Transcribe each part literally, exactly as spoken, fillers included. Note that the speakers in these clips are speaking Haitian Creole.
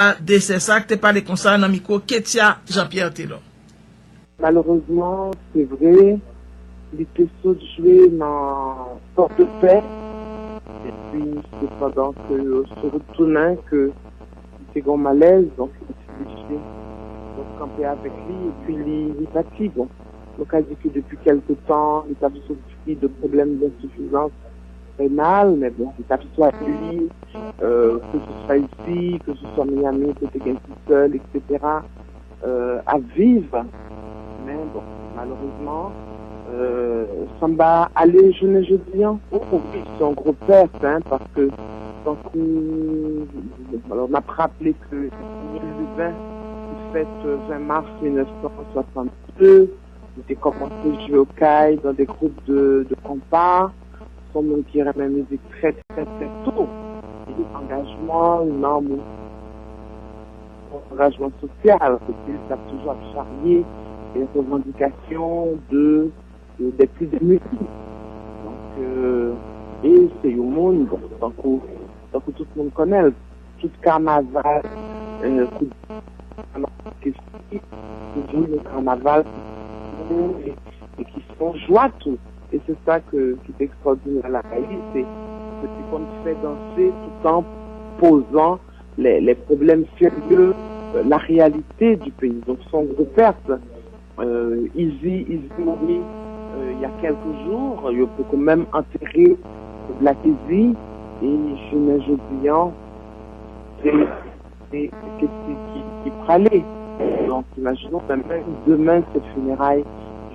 Desè sa k te pale konsa nan mikwo Ketia Jean Pierre Telor. Malerezman, se vre, li te sot jwe nan Pòtoprè, epi se pandan ke yo sot tounen ke li te gen malèz, donk yo te oblije, donk, kanpe avèk li, epi li, li pati. Bon, nou ka di ke depi kèlke tan, li t ap soufri de pwoblèm densifizans rènal, men bon, li t ap swanye li, euh, ke se swa isi, ke se swa Miami, kote gen ti sè l, et cetera, euh, ap viv. Men bon, malerezman, euh, Samba ale jounen jodi an. O, o, wi, se yon gwo pèt, hein, paske, tankou, alò, n ap raple ke Emile Lubin, ki fèt, euh, ven mas mil nèf san swasannde, li te kòmanse jwe okay dans des groupes de, de compas. Se yon moun ki renmen mizik trè, trè, trè to. E angajman l nan mou-, angajman sosyal, kote l t ap toujou ap charye les revendications de, de, des plus démunis. Donk, euh, e se yon moun, bon, tankou, tankou tout moun konnen l, tout kanaval, euh, kout, kanaval ke fi, toujou yon kanaval ki e, e ki se yon jwa tou. E se sa ke, ki te ekstraòdinè la, se ke li te konn fè danse tout an pozan les, les problèmes sérieux, euh, la réalité du pays. Donk, se yon gwo pèt. Euh, Easy, Easy mouri, euh, il y a quelques jours. Yo poko menm antere Black Easy. E jounen jodi an, se, se, se Ketia ki, ki prale. Donk, imajine w, menm demen, se fineray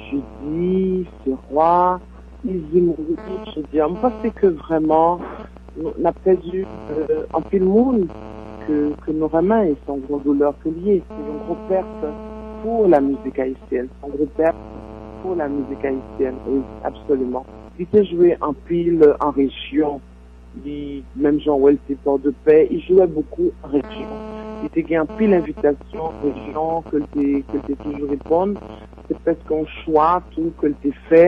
jedi, se rwa, Easy mouri jodi a. M panse ke vrèman, nou, n ap pèdi, euh, anpil moun ke, ke nou renmen, e se yon gwo doulè ke l ye. Se yon gwo pèt pou la mizik ayisyèn. Se yon gwo pèt pou la mizik ayisyèn, wi, absoliman. Li te jwe anpil an rejyon. Li, menm jan w wè l te Pòtoprè, li jwe bokou an rejyon. Li te gen anpil envitasyon an rejyon ke l te, ke l te toujou reponn. Se prèske yon chwa tou ke l te fè,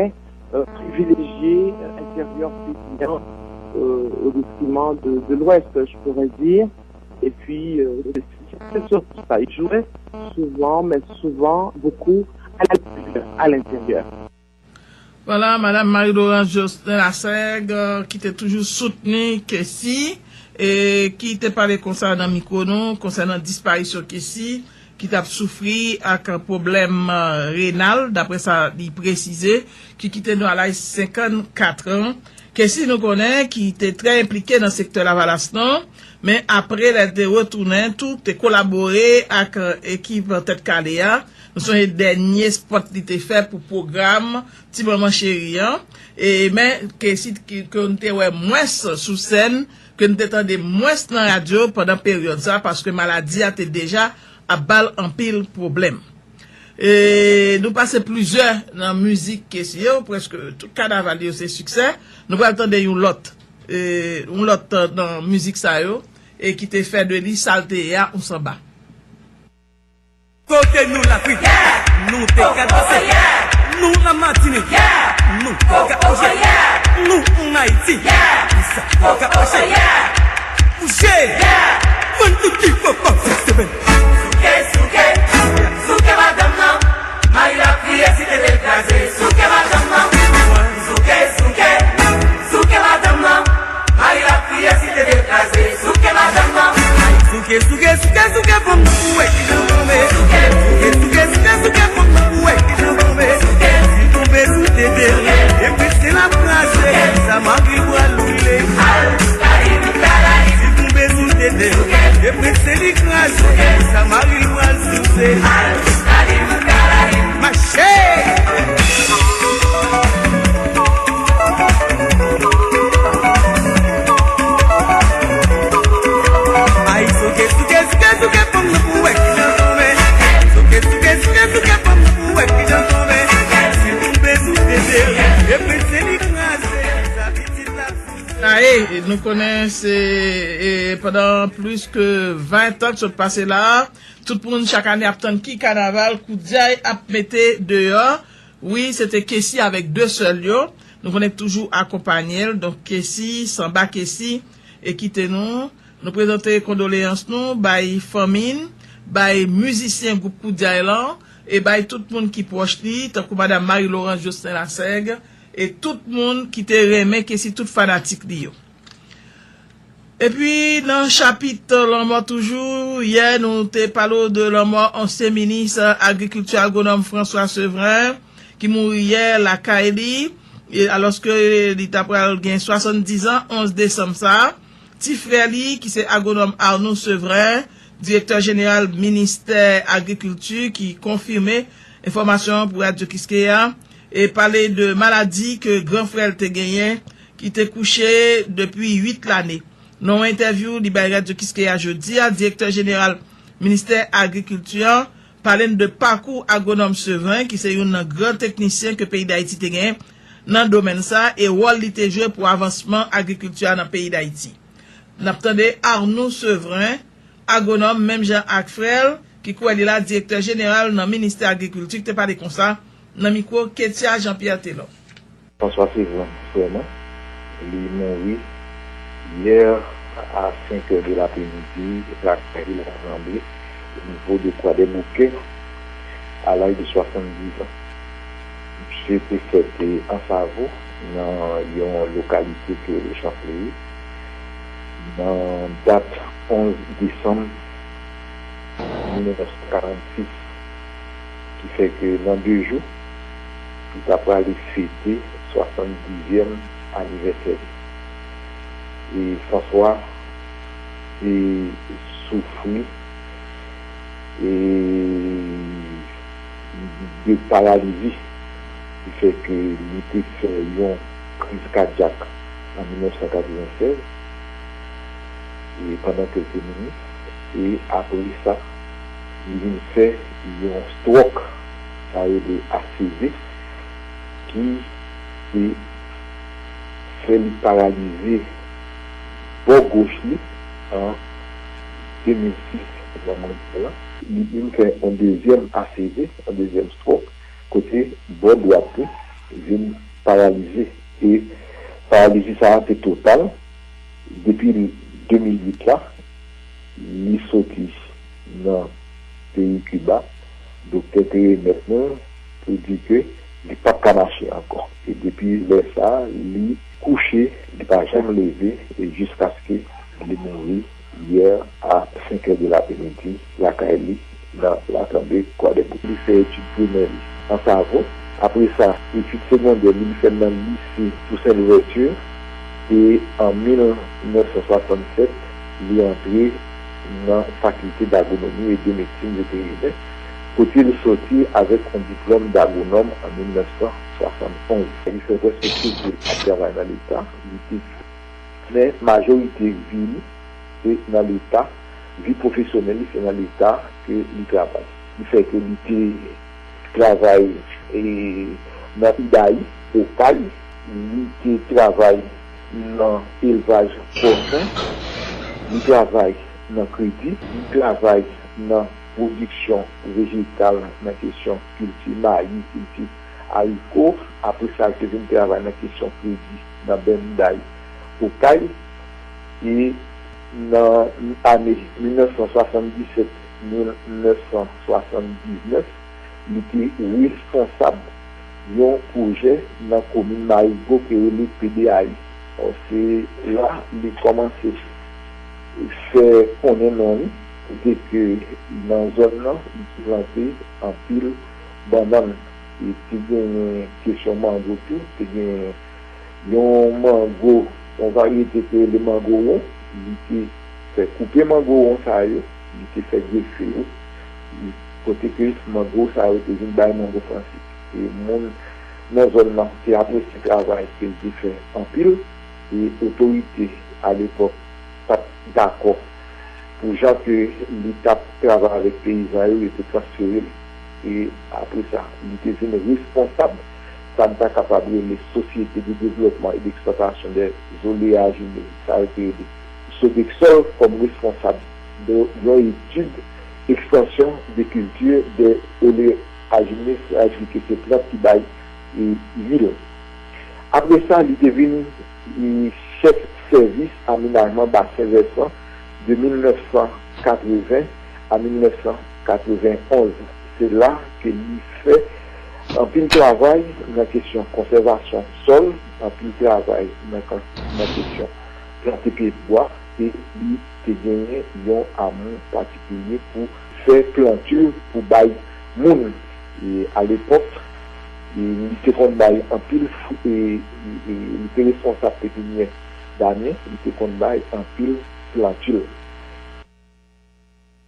euh, privilejye, euh, enteryè peyi an, euh, au détriment de, de l'Ouest, je pourrais dire. Epi, euh, se, se sirtou sa, li jwe souvan, men souvan, bokou, à l'intérieur, à l'intérieur. Vwala, Madam Marie Laurence Jocelyn Lassègue, euh, ki te toujou soutni Kessy, e ki te pale konsa nan mikwo nou, konsènan disparisyon Kessy, ki t ap soufri ak pwoblèm, euh, renal, daprè sa li presize, ki kite nou a laj senkannkat an. Kessy, nou konnen, ki te trè enplike nan sektè Lavalas lan, men apre lè l te retounen tou, te kolabore ak, euh, ekip Tèt Kale a. Nou sonje dènye spòt li te fè pou pwogram Ti Manman Cheri an. E, men, Kessy, ke, ke n te wè mwens sou sèn, ke n te tande mwens nan radyo pandan peryòd sa, paske maladi a te deja ap ba l anpil pwoblèm. E nou pase plizyè nan mizik Kessy yo, prèske tout kanaval yo se siksè. Nou pral tande yon lòt, e, yon lòt, euh, nan mizik sa yo, e ki te fè de li sa l te ye a, yon sanba. Kote nou Lafrik, nou te ka danse. Nou la Matinik, nou te ka bouje. Nou ann Ayiti, sa te ka mache. Bouje! Mwen tout ki pòpò se semen. Souke, souke, souke madanm nan. Mari l ap kriye si tete l kraze. Souke madanm nan. Souke, souke, souke madanm nan. Mari l ap kriye si tete l kraze. Souke madanm nan. Souke, souke, souke, souke fanm nan pou wè ki jan tonbe. Souke, souke, souke, souke fanm nan pou wè ki jan tonbe. Si tonbe sou tete l, e prese l ap kraze. Sa mari l pral boule. Si tonbe sou tete l, e prese li kraze. Sa mari l pral souse. Mache! Ay, souke, souke, souke, souke fanm nan pou wè ki jan tonbe. Souke, souke, souke, souke fanm nan pou wè ki jan tonbe. Si tonbe sou tete l, e prese li kraze. Sa pitit la souse. Sa e, nou konnen se, e, pandan plis ke ven tan k sot pase la, tout moun chak ane ap tann ki kanaval Koudjay ap mete deyò. Wi, se te Kessy avèk de sè l yo. Nou konnen k toujou akonpanye l. Donk, Kessy, Sanba Kessy, e kite nou, Nou prezante kondoleyans nou bay fanmi n, bay mizisyen gwoup Koudjay lan, e bay tout moun ki pwòch li, tankou Madam Marie Laurence Jocelyn Lasèg, e tout moun ki te renmen Kessy, tout fanatik li yo. Epi, nan chapit lanmò toujou, yè nou te pale w de lanmò ansyen minis agrikilti agwonòm François Sevrin, ki mouri yè lakay li, e alòske li ta pral gen swasanndiz an, onz desanm sa a. Ti frè li, ki se agwonòm Arnoux Sevrin, direktè jeneral ministè agrikilti, ki konfime enfòmasyon an pou Radyo Kiskeya, e pale de maladi ke gran frè l te genyen, ki te kouche depi uit lane. Nan yon entèvyou li bay Radyo Kiskeya jodi a, direktè jeneral ministè agrikilti an pale n de pakou agwonòm Sevrin, ki se youn nan gran teknisyen ke peyi Dayiti te genyen nan domèn sa, e wòl li te jwe pou avansman agrikilti a nan peyi Dayiti. N ap tande Arnoux Sevrin, agwonòm menm jan ak frè l, ki kwè li la direktè jeneral nan ministè agrikilti, ki te pale konsa nan mikwo Ketia Jean Pierre Telor. François Sevrin, frè mwen, li mouri yè a senk è de lapremidi, lakay li Latranble, o nivo de Kwadèboukè, a laj de swasanndiz an. Misye te fèt Ansavo, nan yon lokalite ki rele Chanfleri, nan dat onz desanm mil nèf san karannsis, ki fè ke nan de jou, li ta prale fete swasanndizyèm anivèsè li. E François te soufri e de paralizi, ki fè ke li te fè yon kriz kadyak an mil nèf san katrevennsèz, e pandan ke l te minis, e apre sa, li vin fè yon stwòk, sa yo rele A C V, ki te fè li paralize bò goch li an de mil sis, jan mwen di la. Li vin fè yon dezyèm A C V, yon dezyèm stwòk, kote bò dwat li vin paralize. E paralizi sa a te total. Depi de mil uit la, li soti nan peyi Kiba, doktè te remèt nou pou di ke li p ap ka mache ankò. E depi lè sa a, li kouche, li pa janm leve, e jiskaske li mouri yè a senk è de lapremidi, lakay li, nan Latranble, Kwadèboukè. Li fè etid primè li Ansavo. Apre sa, etid segondè li, li fè l nan lise Toussaint Louverture. E an mil nèf san swasannsèt, li antre nan Fakilte d'Agronomie et de Médecine Vétérinaire, kote l soti avèk yon diplòm d'agwonòm an mil nèf san swasann onz. Li fè prèske tout vi l ap travay nan Leta. Li te Men majorite vi li se nan Leta, vi pwofesyonèl li se nan Leta ke li travay. Ki fè ke li te travay e, nan Idayi, Okay, li te travay nan elvaj pòsen, li travay nan kredi, li travay nan pwodiksyon vejetal, nan kesyon kilti mayi, kilti ariko. Apre sa, li te vin travay nan kesyon kredi nan Bendai Okay. E nan ane mil nèf san swasanndisèt, mil nèf san swasanndiznèf, li te responsab yon pwojè nan komin Marigo ki rele P D A I. Bon, se la li kòmanse fè konnen non li, kote ke nan zòn nan, li te plante anpil bannann. E te genyen kesyon mango tou, te genyen yon mango, yon varyete ki rele mango won, li te fè koupe mango won sa yo, li te fè grefe yo, li, kote ke mango sa yo te vin bay mango franse. E moun nan zòn nan te apresye travay ke l te fè anpil, e otorite alepòk pa t dakò pou jan ke li t ap travay avèk peyizan yo, yo te transfere l. E apre sa, li te vin responsab sa n ta kapab rele Société de Développement et d'Exploitation des Oléagineux, sa yo te rele Sodexol, kòm responsab de yon etid extension de culture des oléagineux, sa vle di ke se plant ki bay e, lwil. Apre sa, li te vin e, chèf sèvis amenajman basen vèsan de mil nèf san katreven a mil nèf san katreven onz. Se la ke li fè anpil travay nan kesyon konsèvasyon sòl, anpil travay nan, nan kesyon plante pye bwa, e li te genyen yon amou patikilye pou fè planti pou bay moun. E alepòk, e li te konn bay anpil fwi, e, e, e li te responsab pepinyè Damyen, li te konn bay anpil planti.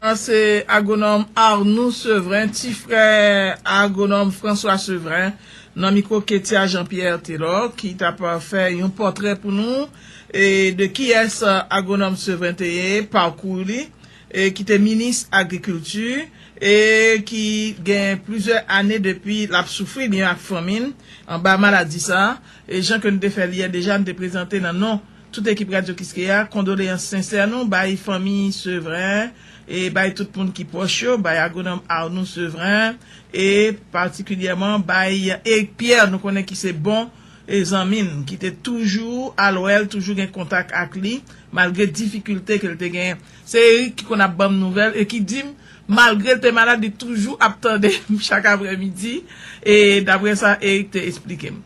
Sa se agwonòm Arnoux Sevrin, ti frè agwonòm François Sevrin, nan mikwo Ketia Jean Pierre Telor, ki t ap fè yon pòtrè pou nou, e de kiyès agwonòm Sevrin te ye, pakou li, e ki te minis agrikilti, e ki gen plizyè ane depi l ap soufri, li ak fanmi l, anba maladi sa a. E jan ke nou te fè l yè deja, nou te prezante nan non tout ekip Radyo Kiskeya, kondoleyans sensè nou bay fanmi Sevrin, e bay tout moun ki pwòch yo, bay agwonòm Arnoux Sevrin, e patikilyèman bay Eric Pierre, nou konnen ki se bon, e zanmi n, ki te toujou al wè l, toujou gen kontak ak li, malgre difikilte ke l te genyen. Se Eric ki konn ap ban m nouvèl, e ki di m, malgre l te malad, li toujou ap tande m chak aprèmidi, e daprè sa Eric te esplike m.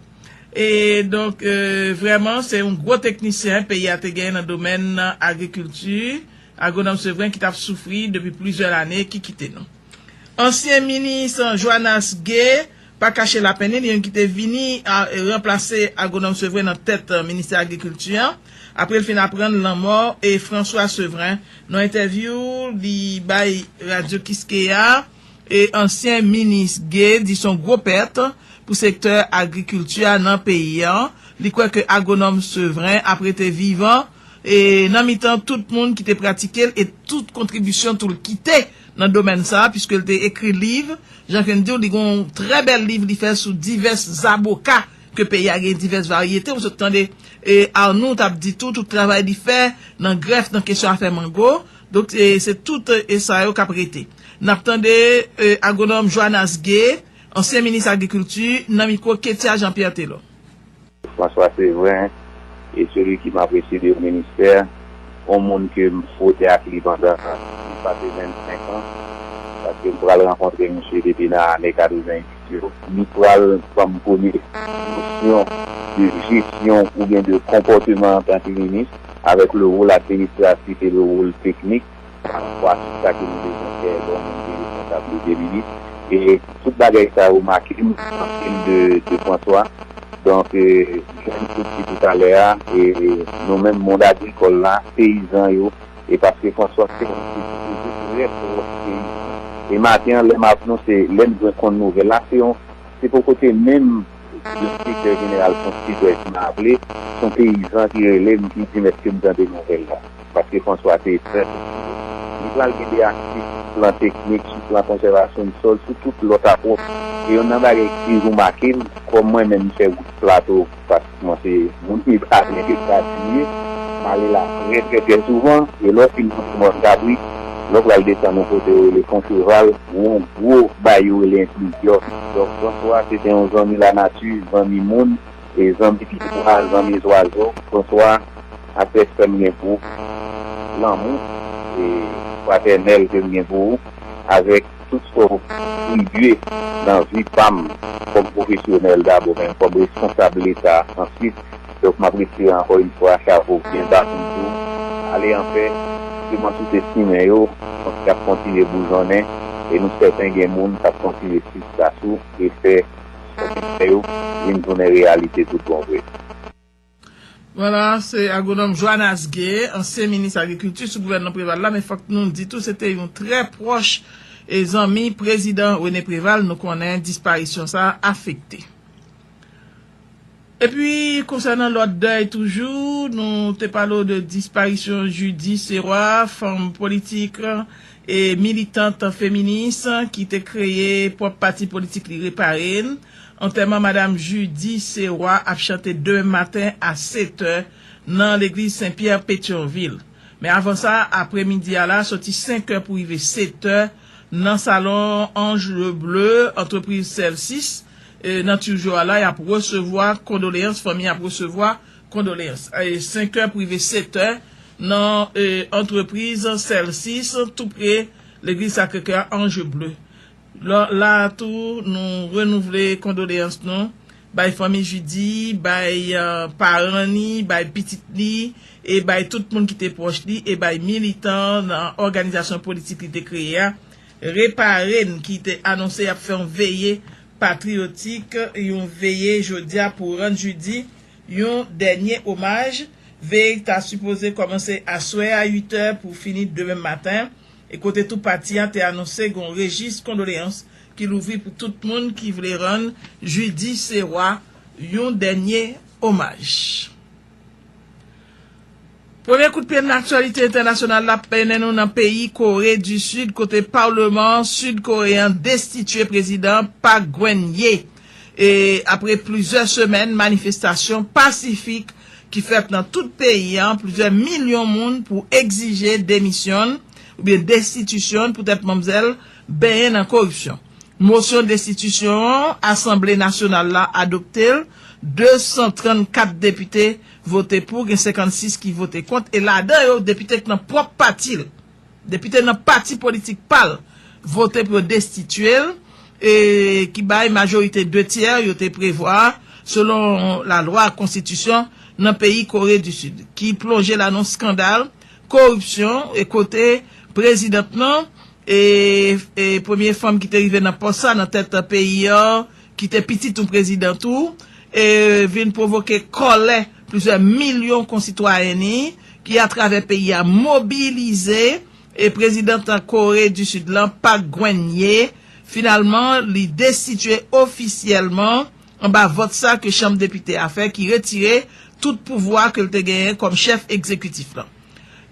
E donk, e, vrèman, se yon gwo teknisyen peyi a te genyen nan domèn agrikilti, agwonòm Sevrin ki t ap soufri depi plizyè lane, ki kite nou. Ansyen minis Joannes Gay pa kache lapenn li, li menm ki te vini a, ranplase agwonòm Sevrin nan tèt, e, ministè agrikilti an, apre l fin aprann lanmò e François Sevrin. Nan entèvyou li bay Radyo Kiskeya, e ansyen minis Gay di se yon gwo pèt pou sektè agrikilti a nan peyi an. Li kwè ke agwonòm Sevrin ap rete vivan e nan mitan tout moun ki te pratike l e tout kontribisyon tou l kite nan domèn sa a, piske l te ekri liv. Jan ke n di w, li gen yon trè bèl liv li fè sou divès zaboka ke peyi a gen, divès varyete. Ou sot tande, e, Arnoux t ap di tou, tout travay li fè nan grèf, nan kesyon afè mango. Donk, e, se tout, e, sa yo k ap rete. N ap tande, e, agwonòm Joannes Gay, ansyen minis agrikilti, nan mikwo Ketia Jean Pierre Telor. François Sevrin, e seli ki m apresye de yon ministè, yon moun ke m fwote ak li pandan plis pase vennsenk an, paske m pral rankontre misye depi nan ane katrevenndis yo. Li pral ban m premye nosyon de jesyon oubyen de konpòteman antanke minis, avèk le wòl administratif e le wòl teknik. Pafwa, tout sa ke nou bezwen fè lè yon moun gen responsablite minis. E tout bagay sa yo make m anpil de, de François. Donk, e, jan m te di toutalè a, e, nou menm mond agrikòl la, peyizan yo, e paske François se yon moun ki toujou trè pwòch peyizan. E maten an, lè m ap nou, se lè m jwenn konn nouvèl la, se yon, se poko te menm yon direktè jeneral, se yon sitwayen ki m aple, se yon peyizan ki rele m, ki di m èske m tande nouvèl la. Paske François te trè pozitif. Li pral gen de aktivite sou plan teknik, sou plan konsèvasyon sòl, sou tout lòt apwòch. E youn nan bagay ki toujou make m, kòm mwen menm m fè wout Plato, paske mwen se moun ki pa byen ke sa di ye, m ale la trè, trè, trè souvan, e lè w fin monte Mòn Kabrit, lè w pral desann yon kote yo rele Fon Cheval, gen yon gwo bay yo rele Enplizyò. Donk, François se te yon zanmi lanati, zanmi moun, e zanmi pibwa, zanmi zwazo. François, ak respè m gen pou ou, lanmou e fratènèl ke m gen pou ou, avèk tout sa w kontribye nan vi pa m kòm pwofesyonèl dabò, men kòm responsab Leta answit. Donk, m ap retire ankò yon fwa chapo byen ba pou m di w, ale anpè, ke mwen sou te simen yo, paske y ap kontinye boujonnen, e nou sèten gen moun k ap kontinye swiv tras ou e fè sa w te fè yo vin tounen reyalite tout bon vre. Vwala, se agwonòm Joannes Gay, ansyen minis agrikilti sou gouvènman Preval la, men fòk nou di tou, se te yon trè pwòch e zanmi prezidan René Préval, nou konnen disparisyon sa a afekte. Epi, konsènan lòt dèy toujou, nou te pale w de disparisyon Judy Serrois, fanm politik e militant feminis ki te kreye pwòp pati politik li Repare n. Antèman Madam Judy Serrois ap chante demen maten a sèt è nan legliz Sen Pyè Petyonvil. Men avan sa, apremidi a la, soti senk è pou rive sèt è, nan salon Ange le Bleu, antrepriz Sèlsis, e, nan Turgeau a la, y ap resevwa kondoleyans, fanmi ap resevwa kondoleyans. E, senk è pou rive sèt è, nan e, antrepriz Celsius, tou pre legliz Sacré-Cœur a Anjou Ble. La, la tou, nou renouvle kondoleyans nou bay fanmi Judy, bay e, paran li, bay pitit li, e bay tout moun ki te pwòch li, e bay militan nan òganizasyon politik li te kreye a. Reparenn ki te anonse y ap fè yon veye patriyotik, yon veye jodi a pou rann Judy yon dènye omaj. Veye ta sipoze kòmanse aswè a uit è pou fini demen maten, e kote tou pati a te anonse gon rejis kondoleyans ki louvri pou tout moun ki vle rann Judy Serrois yon dènye omaj. Premye kout pye nan aktyalite entènasyonal la ap mennen nou nan peyi Kore di Sid, kote palman sid koreyen destitye prezidan Park Geun-hye. E apre plizyè semèn manifestasyon pasifik ki fèt nan tout peyi a, plizyè milyon moun pou egzije demisyon oubyen destitisyon poutèt manmzèl benyen nan koripsyon. Mosyon destitisyon an, Asanble Nasyonal la adopte l, de san trannkat depite vote pou, gen senkannsis ki vote kont, e ladan yo, depite k nan pwòp pati l, depite nan pati politik pa l, vote pou yo destitye l, e ki bay majorite de tyè yo te prevwa, selon lalwa ak konstitisyon nan peyi Kore di Sid, ki plonje l a nan yon eskandal koripsyon, e kote prezidant lan, e, e premye fanm ki te rive nan pòs sa nan tèt peyi a, ki te pitit yon prezidan tou, e vin pwovoke kòlè plizyè milyon konsitwayen ni, ki atravè peyi a mobilize, e prezidan Kore di Sid lan, Park Geun-hye, finalman, li destitye ofisyèlman anba vòt sa ke Chanm Depite a fè, ki retire tout pouvwa ke l te genyen kòm chèf egzekitif lan.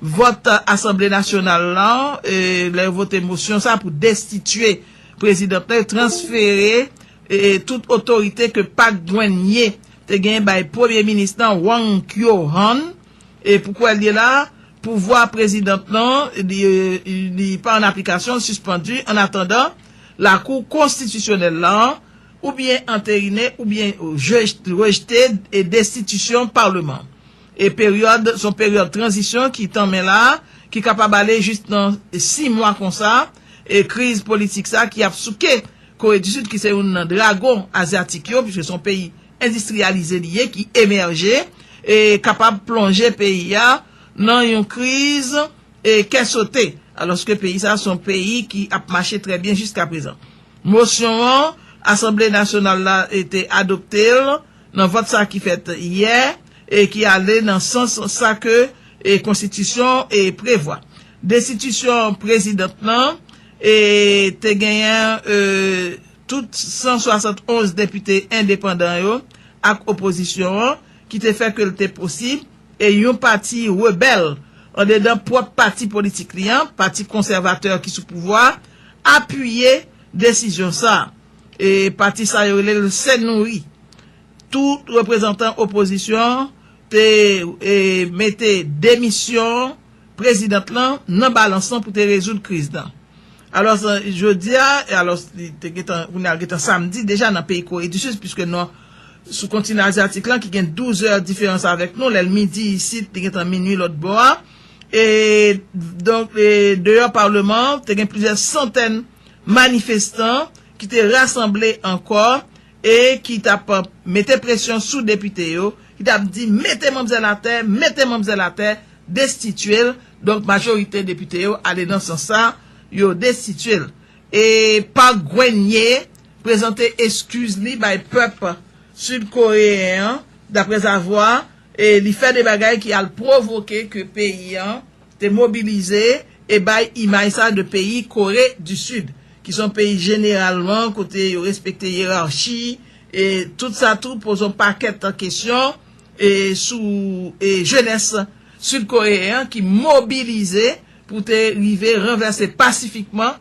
Vòt Asanble Nasyonal lan, e, lè yo vote mosyon sa pou destitye prezidan lan, yo transfere, e, tout otorite ke Park Geun-hye te genyen bay premye minis lan, Wang Kyo-hwan, e pou kwè l ye la, pouvwa prezidan lan, li, li pa an aplikasyon, l sispann, an atandan, Lakou Konstitisyonèl lan, oubyen anterine, oubyen je-, rejte e destitisyon palman. E peryòd, se yon peryòd tranzisyon ki tanmen la, ki kapab ale jis nan sis mwa konsa, e kriz politik sa ki ap souke Kore di Sid, ki se youn nan dragon azyatik yo, piske se yon peyi endistriyalize li ye, ki emèje, e kapab plonje peyi a nan yon kriz, e kè sote, alòske peyi sa se yon peyi ki ap mache trè byen jiskaprezan. Mosyon an, Asanble Nasyonal la, e, te adopte l nan vòt sa ki fèt yè, e ki ale nan sans sa ke, e, konstitisyon, e, prevwa. Destitisyon prezidan lan, e, te genyen, e, tout san swasannonz depite endepandan yo ak opozisyon an, ki te fè ke l te posib, e yon pati rebèl andedan pwòp pati politik li an, pati konsèvatè ki sou pouvwa, apiye desizyon sa a. E pati sa yo rele l Sènouri. Tout reprezantan opozisyon te, e, mete demisyon prezidan lan nan balans lan pou te rezoud kriz lan. Alò, jodi a, alò, li te gentan, kounye a gentan samdi deja nan peyi Kore di Sid, piske nou, sou kontinan azyatik lan, ki gen douz è diferans avèk nou, lè l midi isit, li gentan minui lòt bò a. E, donk, e, deyò palman an, te gen plizyè santèn manifestan ki te rasanble ankò e ki t ap mete presyon sou depite yo, ki t ap di, "Mete manmzèl atè, mete manmzèl atè, destitye l." Donk, majorite depite yo ale nan sans sa, yo destitye l. E Park Geun-hye prezante eskiz li bay pèp sid koreyen an, daprèzavwa, e li fè de bagay ki al pwovoke ke peyi an te mobilize e bay imaj sa de peyi Kore di Sid, ki se yon peyi jeneralman kote yo respekte yerachi, e tout sa tou poze yon pakèt kesyon, e sou, e jenès sid koreyen an ki mobilize pou te rive ranvèse pasifikman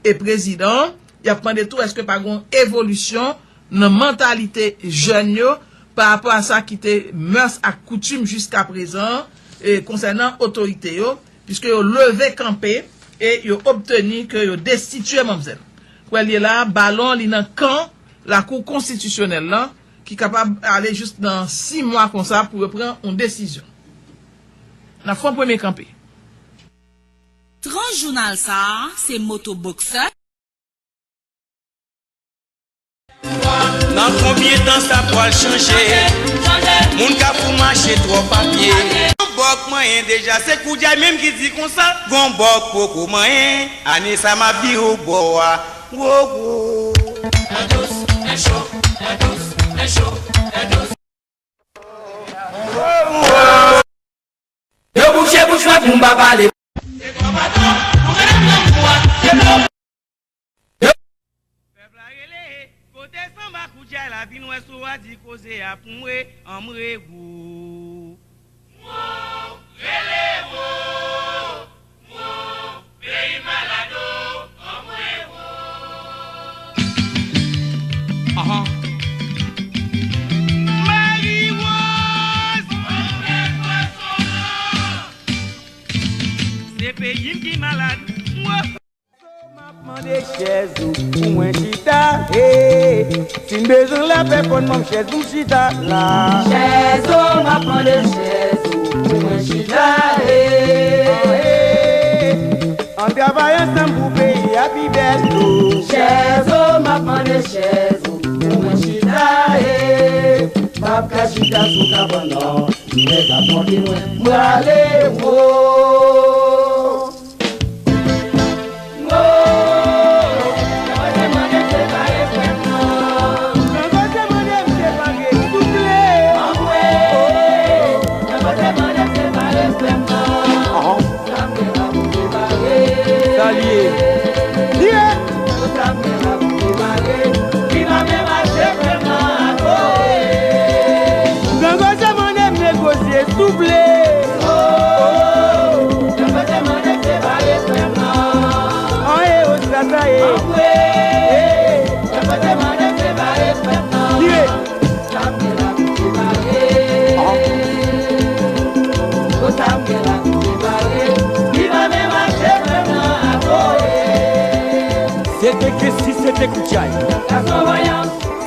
e prezidan an. Y ap mande tou èske pa gen yon evolisyon nan mantalite jèn yo pa rapò a sa ki te mès ak koutim jiskaprezan, e konsènan otorite yo, piske yo leve kanpe e yo obteni ke yo destitye manmzèl. Kwè l ye la, balon li nan kan Lakou Konstitisyonèl lan, ki kapab ale jis nan sis mwa konsa pou yo pran yon desizyon. N ap fè yon premye kanpe. Trans jounal sa a, se Moto Boxer. Nan konbyen tan sa pwal chanje? Moun Kafou mache twòp a pye. Gon bòk manyen deja, se Koudjay menm ki di konsa. Gon bòk poko manyen, ane sa m ap vire w bò a. Wo, wo. Yo bouche bouch mwen pou m pa pale. Pèp la rele, kote sanba koudjay la vin wè si w a di koze a pou mwe, anmwe wo. Wo, rele wo, wo, peyi malad o, anmwe wo. Aha. Marie Rose, anmwe pwason. Se peyi m ki malad, wo. M ap mande chèz ou pou mwen chita, hey. Si m bezwen lapè fò n ban m chèz pou m chita la. Chèz o, m ap mande chèz ou pou mwen chita, hey. Ann travay ansanm pou peyi a pi bèl tou. Chèz o, m ap mande chèz ou pou mwen chita, hey. M ap ka chita sou kabann nan, lè sa fòke mwen, m prale wo. Sa l ye. Ye. Gango sa mande m negosye souple. An e o sa sa ye. Ye. Se te ke si se te koutjay.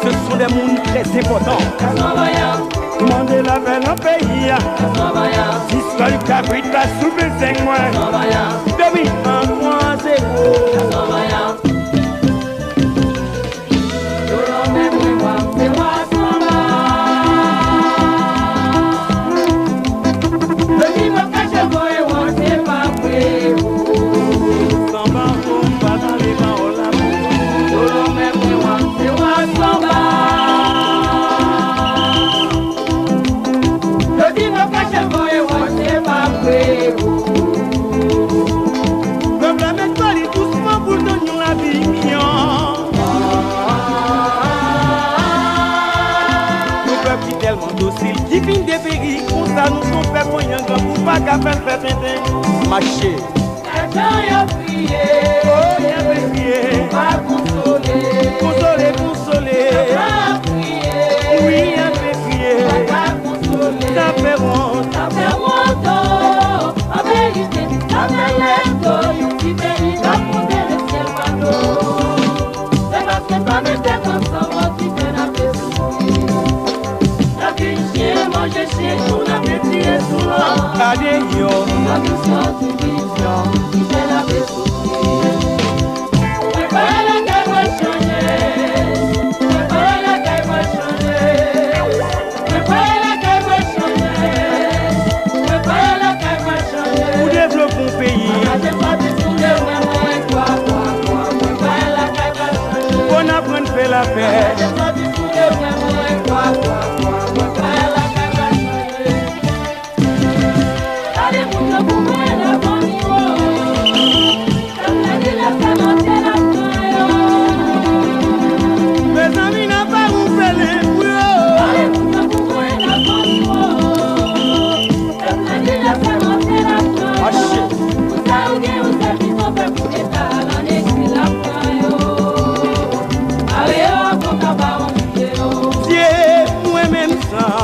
Ce sont des moun très important. Mande lapè nan peyi a. Zistwa kabrit la sou bezeng mwen. Depi an twa zewo. Pèp la met pa li dousman pou l tann yon lavi miyò. Yon pèp ki tèlman dosil, ki fin deperi konsa, nou se yon pèp manyengan pou pa ka fè l fè tenten. Mache. Lajan yo kriye. Oh, y ape kriye. Pa konsole. Konsole, konsole. Pèp la ap kriye. Wi, y ape kriye. Pa ka konsole. Sa fè wont. Sa fè wont, oh. An verite, sa fè lèdo, yon ti peyi k ap monte lesyèl pa dlo. Se paske n pa met tèt ansanm, oh, ki fè n ape soufri. N ap vin chen, manje chen, tou n ap vin tire sou lòt. Gade yo. N ap vin sòti vizyon, ki fè n ape soufri. Mwen pa lakay mwen chanje. Mwen pa lakay mwen chanje. Mwen pa lakay mwen chanje. Mwen pa lakay mwen chanje. Pou devlope yon peyi. Pataje pati sou de mwen, mwen kwa, kwa, kwa. Mwen pa lakay mwen chanje. Fò n aprann fè lapè. Pataje pati sou de mwen, mwen kwa, kwa, kwa. Mwen pa lakay mwen chanje. Gade moun yo pou mwen nan fanmi yo. Sa vle di lè sa manje n ap pran yo. Mezanmi, n ap pa woufele pou yo. Gade moun yo pou mwen nan fanmi yo. Sa vle di lè sa manje n ap pran yo. Pou sa yo gen yon sèl pito pèp pou eta a nan eksil ap pran yo. Mare yo ankò kaba. Dye, mwen menm san.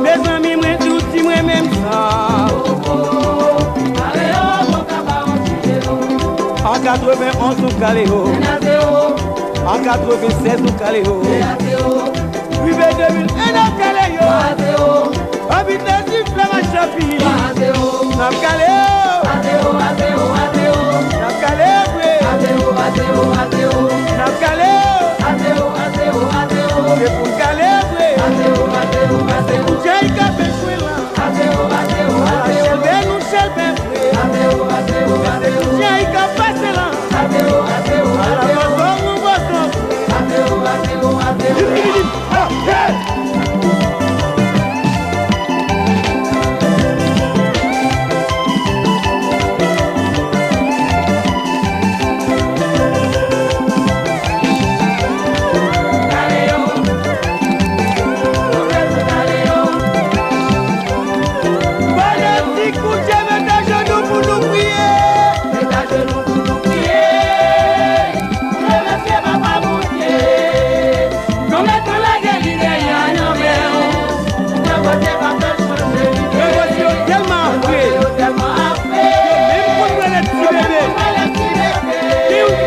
Mezanmi, mwen tou di mwen menm san. An katrevenn onz nou kale yo. An katrevenn sèz nou kale yo. Rive de mil en n ap kale yo. Abitè sifle match la fini. N ap kale yo. N ap kale yo vre. N ap kale yo. Se pou n kale yo vre. Koudjay k ap jwe la. Ala chèlbè nou chèlbè vre. Se koudjay k ap pase la. Ala bòzò nou bòzò vre. Fanatik Koudjay, met ajenou pou nou priye. Met ajenou pou nou priye. Pou remèsye Papa Bondye. Granmèt lan lage li dèyè nan men w. Grangoze pa fè chanje lide. Grangoze yo tèlman afre. Yo tèlman afre. Yo menm konn rele ti bebe. Yo menm konn rele ti bebe. Gen youn ki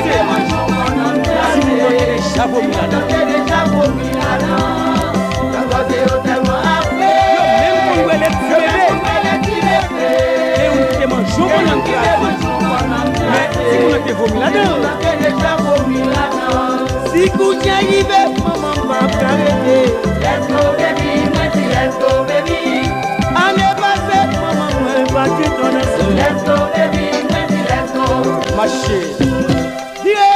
te manje yon bannann kraze. Timoun nan te deja vomi ladan. Grangoze yo tèlman afre. Yo menm konn rele ti bebe. Yo menm konn rele ti bebe. Gen youn ki te manje yon bannann kraze. Men timoun nan te vomi ladan. Si Koudjay rive, manman m p ap ka rete. Let's go, baby, mwen di let's go, baby. Ane pase, manman mwen pa t gen tandans. Let's go, baby, mwen di let's go. Mache. Vire.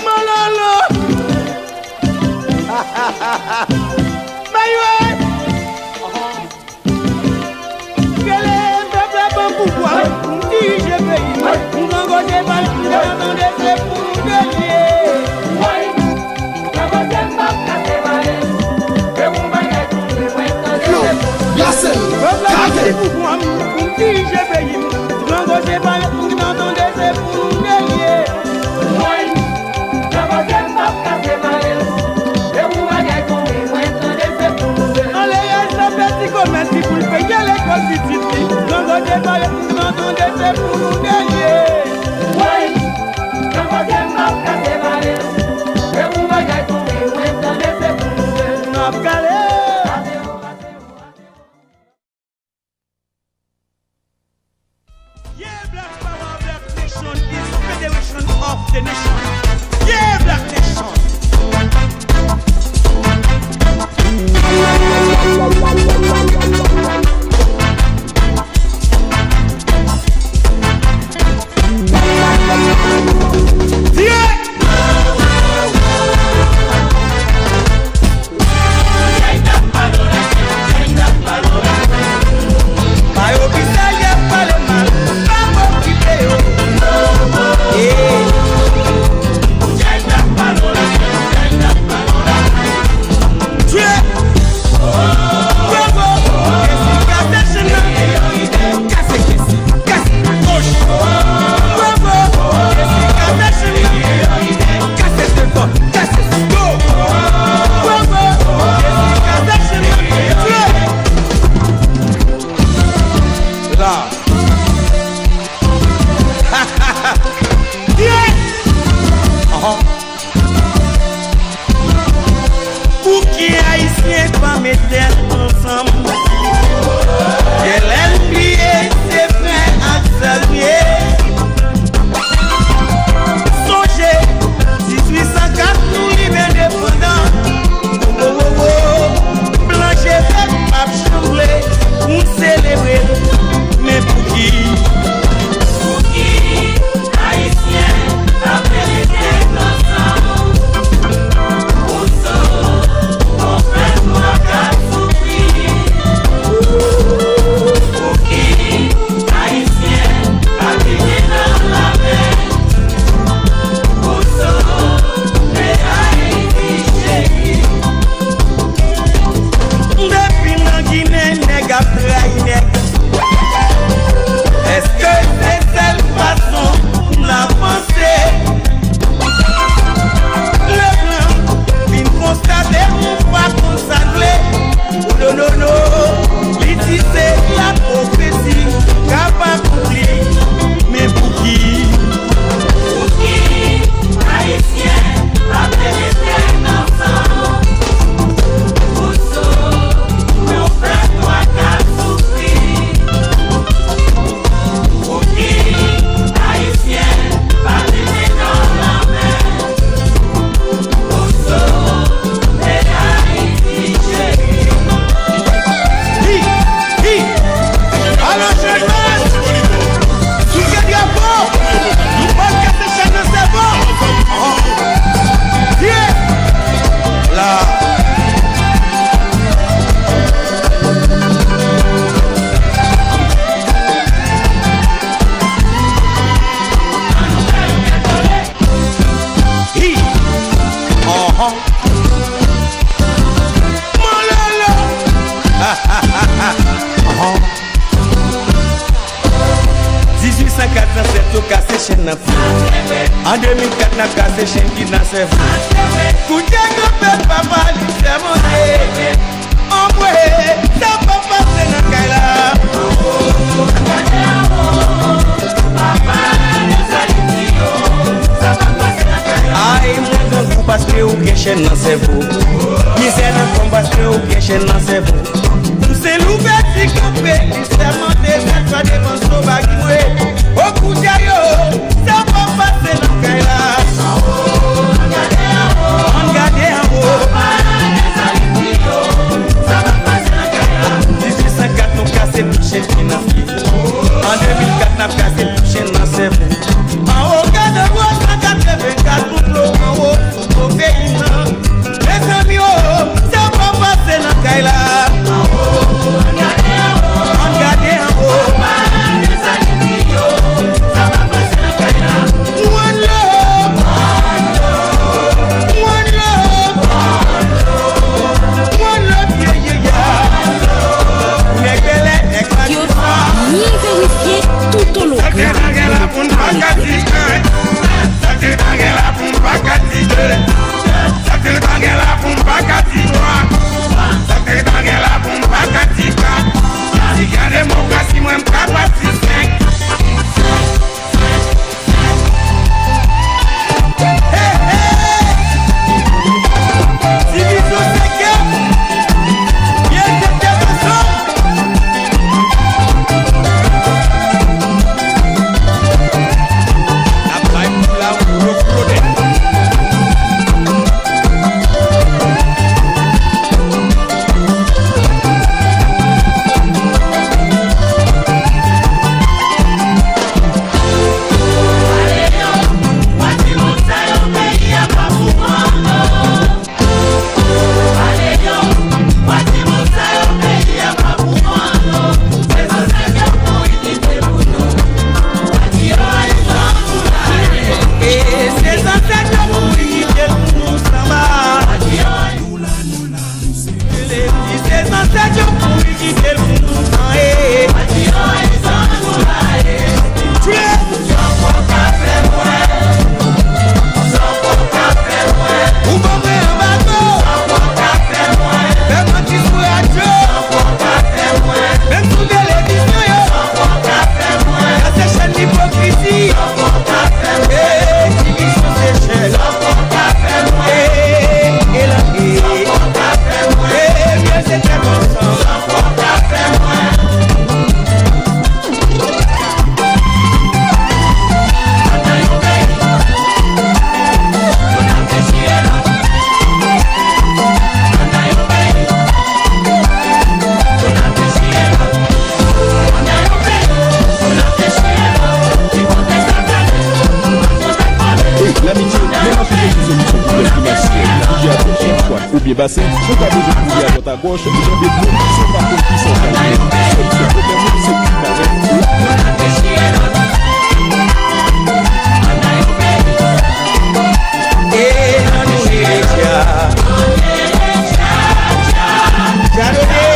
Malolo. Bay wè. Rele pèp la ban pouvwa, pou m dirije peyi m. Grangoze pa l, m tande se pou nou de l ye. Woy, Grangoze m p ap kase vale. E yon bagay tonbe, mwen tande se pou nou de l ye. Pèp la ban pouvwa m, pou m dirije peyi m. Grangoze pa l, m tande se pou nou de l ye. Woy, Grangoze m p ap kase vale. E yon bagay tonbe, mwen tande se pou nou de l ye. Anlè rès la fè ti komès li pou l peye lekòl pitit li. Grangoze pa l, m tande se pou nou de l ye. Woy, Grangoze m p ap kase vale. E yon bagay tonbe, mwen tande se pou nou de l ye. N ap kale. Yeah, Black Power, Black Nation is Federation of the Nation. Yeah, Black Nation. Yeah. Pa yo ki sa y ap pale mal, pa m okipe yo. Yeah. Trap. Kat zansèt yo kase chèn nan fye. An de mil kat n ap kase chèn ki nan sèvo. Kounye a granpè papa li sèmante. Anmwe, sa p ap pase nan kay la. Ay, mwen grangou paske ou gen chèn nan sèvo. Mizè nan kò m paske ou gen chèn nan sèvo. M se Louvèti kanpe, li sèmante, sèt fwa devan soba ki mwe. O kounye a yo, sa p ap pase nan kay la. Ann gade anwo. Dizuit san kat nou kase tout chèn ki nan fye. An de mil kat n ap kase tout chèn nan sèvo. Anwo gade anwo, san katrevenkat kout lo anwo. Sou peyi m nan. Mezanmi o, sa p ap pase nan kay la. Ann gade anwo. One love. One love. One love, yeah, yeah, yeah. Nèg bèlè, nèg matisan. Byen verifye tout hologram. Sa k te nan gen la pou n pa ka di. Sa k te nan gen la pou n pa ka di. Sa k te nan gen la pou n pa ka di twa. Sa k te nan gen la pou n pa ka di kat. Si gen demokrasi, mwen m ka pati senk. Hey, hey! Divizyon senkant. Byen tèt ansanm. N ap bay pou la ou yo flode. E se zansèt yo mouri kite l pou nou sanba. Li di se zansèt yo mouri kite l pou nou tan e. Ou ban mwen anbago. Fè manti sou radyo. Menm sou televizyon yo. Sa se chèn ipokrizi. Hey, Divizyon Sechèl. Hey, hey, hey. Hey, mwen se tèt ansanm. Hey, Lamitye, menm anpil de sou solisyon pwoblèm finansyè, plizyè pwòch, oubyen basen, ou ka bezwen kouri adwat agòch, janbe dlo, si w pa konn kisa w ka jwenn. Solisyon pwoblèm ou se vin avèk ou. E ann rele Dja. Dja Dodé.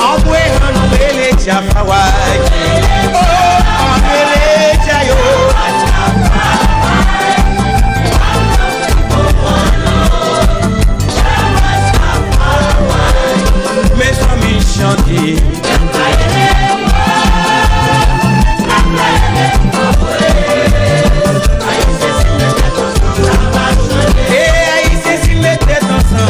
Anmwe ann rele Dja Faway. Oh, ann rele Dja yo. Mezanmi chante. E Ayisyen si n met tèt ansanm.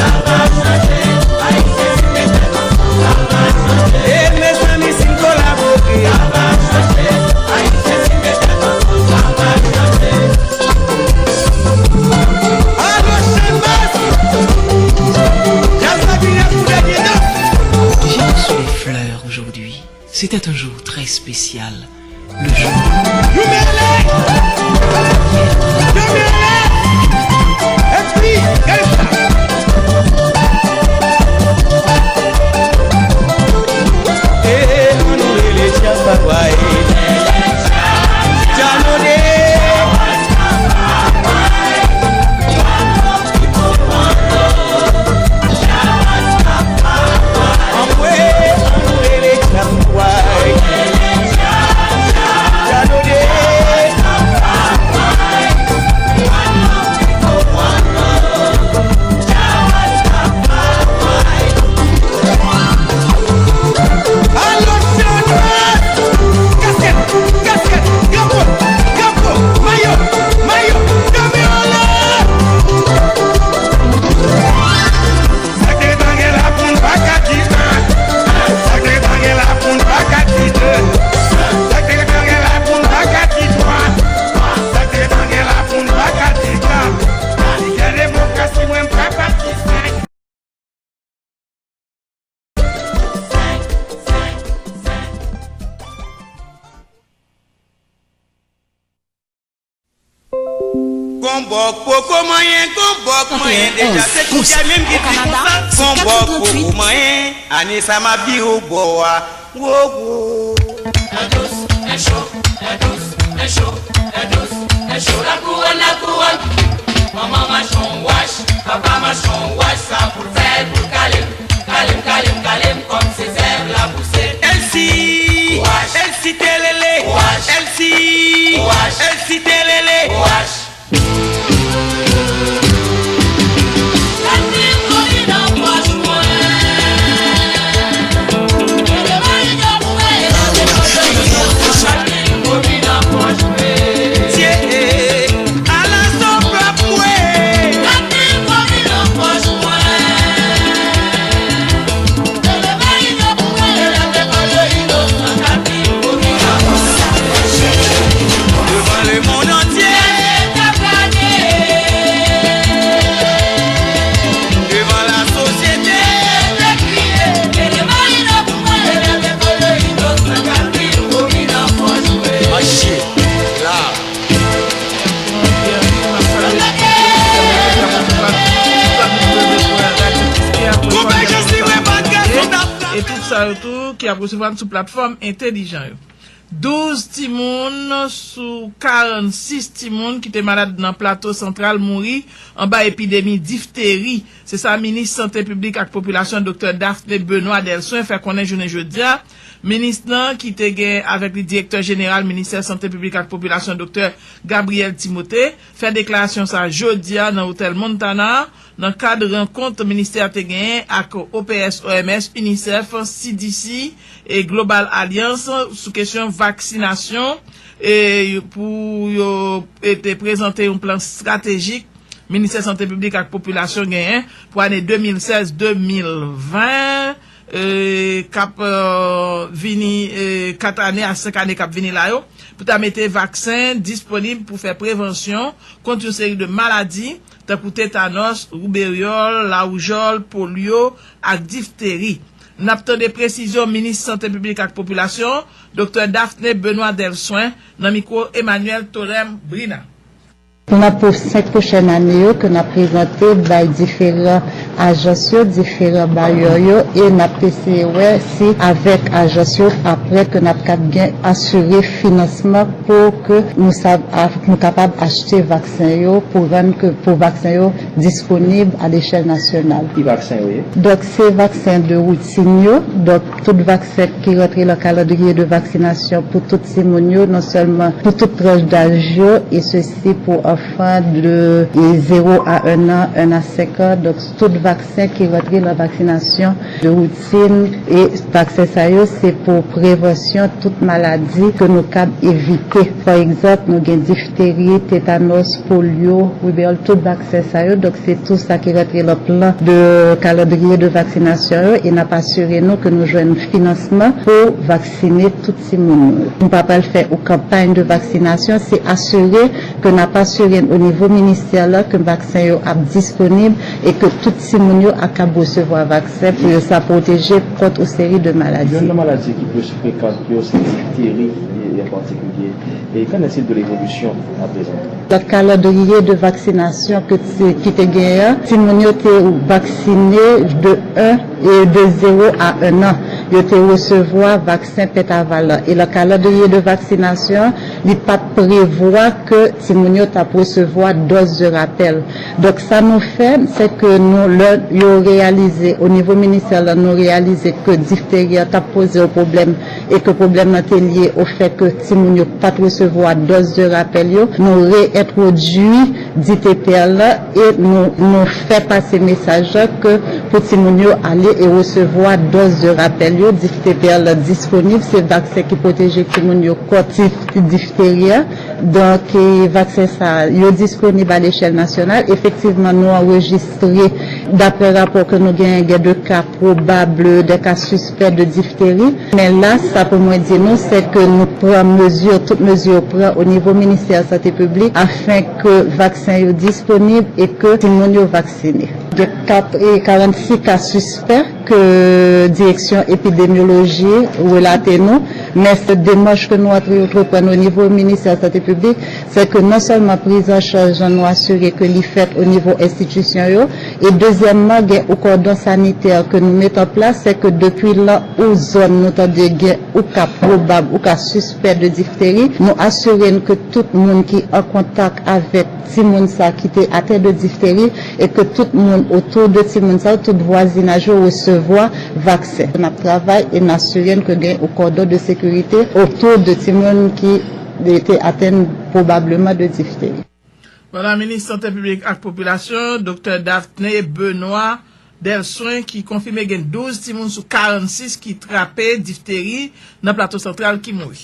E mezanmi si n kolabore. Alo Chanmas. Djaz la vini ak yon dènye dans. J'ai reçu les fleurs aujourd'hui. C'était un jour très spécial. Le jour. Gon bòk poko manyen, gon bòk manyen deja. Se koutjay menm ki di konsa, gon bòk poko manyen. Ane sa m ap di w bò a. Wo, wo. È dous, è cho, è dous, è cho, è dous, è cho. La kouwòn, la kouwòn. Manman machon wach, papa machon wach, sa pou l fè l pou l kale m, kale m, kale m, kale m, kòm se zèb la pouse. Èlsi, wach. Èlsi telele, wach. Èlsi, wach. Èlsi telele, wach. Devan lemonn antye. Devan lasosyete. Mache la. Konvèjans libre pa t gason t ap. E tout sa yo tou ki ap resevwa n sou platfòm entèlijan yo. Douz timoun sou karannsis timoun ki te malad nan Plato Santral mouri anba epidemi difteri. Se sa minis sante piblik ak popilasyon, Doktè Daphné Benoît Delsoin, fè konnen jounen jodi a. Minis lan, ki te gen avèk li direktè jeneral ministè sante piblik ak popilasyon, Doktè Gabriel Timothée, fè deklarasyon sa a jodi a nan otèl Montana, nan kad rankont ministè a te genyen ak O P S, O M S, UNICEF, C D C e Global Alliance sou kesyon vaksinasyon, e pou yo, e te prezante yon plan estratejik Ministè Sante Piblik ak Popilasyon genyen pou ane de mil sèz, de mil ven, e, k ap, e, vini, e, kat ane a senk ane k ap vini la yo, pou ta mete vaksen disponib pou fè prevansyon kont yon seri de maladi, tankou tetanòs, roubeyòl, lawoujòl, polyo ak difteri. N ap tande presizyon minis sante piblik ak popilasyon, Doktè Daphné Benoît Delsoin, nan mikwo Emmanuel Tolem Brina. N ap pou senk pwochèn ane yo ke n ap prezante bay diferan ajans yo, diferan bayè yo, e n ap eseye wè si avèk ajans yo, apre ke n ap kab gen asire finansman pou ke nou sa, nou kapab achte vaksen yo, pou rann ke, pou vaksen yo disponib a lechèl nasyonal. Ki vaksen yo ye? Donk, se vaksen de woutin yo. Donk, tout vaksen ki rantre nan kalandriye de vaksinasyon pou tout timoun yo, non sèlman pou tout tranch daj yo, e sesi pou anfan de, e, zewo a en an, en a senk an. Donk, tout vaksen ki rantre nan vaksinasyon de woutin, e vaksen sa yo, se pou prevansyon tout maladi ke nou kab evite. Pa egzanp, nou gen difteri, tetanòs, polyo, ribeyòl, tout vaksen sa yo. Donk, se tou sa ki rantre nan plan de kalandriye de vaksinasyon yo, e n ap asire nou ke nou jwenn finansman pou vaksine tout timoun yo. Nou pa pral fè yon kanpay de vaksinasyon, se asire ke n ap asire o nivo ministè la ke vaksen yo ap disponib e ke tout timoun yo ap kab resevwa vaksen pou yo sa pwoteje kont yon seri de maladi. Youn nan maladi ki plis frekan yo se difteri, e, an patikilye. E qu'en est-il de l'évolution à présent? Nan kalandriye de vaksinasyon ke ti, ki te genyen an, timoun yo te vaksine de en e de zewo a en an. Yo te resevwa vaksen pentavalent. E nan kalandriye de vaksinasyon, li pa t prevwa ke timoun yo t ap resevwa dòz de rapèl. Donk, sa nou fè, se ke nou, lè yo reyalize, o nivo ministè la, nou reyalize ke difteri a t ap poze yon pwoblèm e ke pwoblèm nan te lye o fè ke timoun yo pa t resevwa dòz de rapèl yo, nou reyentwodui D T P L la e nou, nou fè pase mesaj la ke pou timoun yo ale e resevwa dòz de rapèl yo. D T P L la disponib, se vaksen ki pwoteje timoun yo kont dif-, difteri a. Donk, e, vaksen sa yo disponib a lechèl nasyonal. Efektivman, nou anrejistre, daprè rapò ke nou genyen, gen de ka pwobab, de ka sispè de difteri. Men la, sa pou mwen di nou, se ke nou pran mezi, tout mezi yo pran o nivo ministè sante piblik, afen ke vaksen yo disponib e ke timoun yo vaksine. Gen kat, e, karannsis ka sispè ke direksyon epidemyoloji relate nou. Men se demach ke nou antreprann o nivo Ministè Sante Piblik, se ke non sèlman priz an chaj an nou asire ke li fèt o nivo enstitisyon yo, e dezyèmman, gen yon kòdon sanitè ke nou met an plas, se ke depi lan ou zòn nou tande gen ou ka pwobab ou ka sispè de difteri, nou asire n ke tout moun ki an kontak avèk timoun sa ki te aten de difteri e ke tout moun otou de timoun sa, tout vwazinaj yo resevwa vaksen. N ap travay e n asire n ke gen yon kòdon de sekirite otou de timoun ki te atenn pwobableman de difteri. Pandan Minis Sante Piblik ak Popilasyon, Doktè Daphné Benoît Delsouin ki konfime gen douz timoun sou karannsis ki trape difteri nan Plato Santral ki mouri.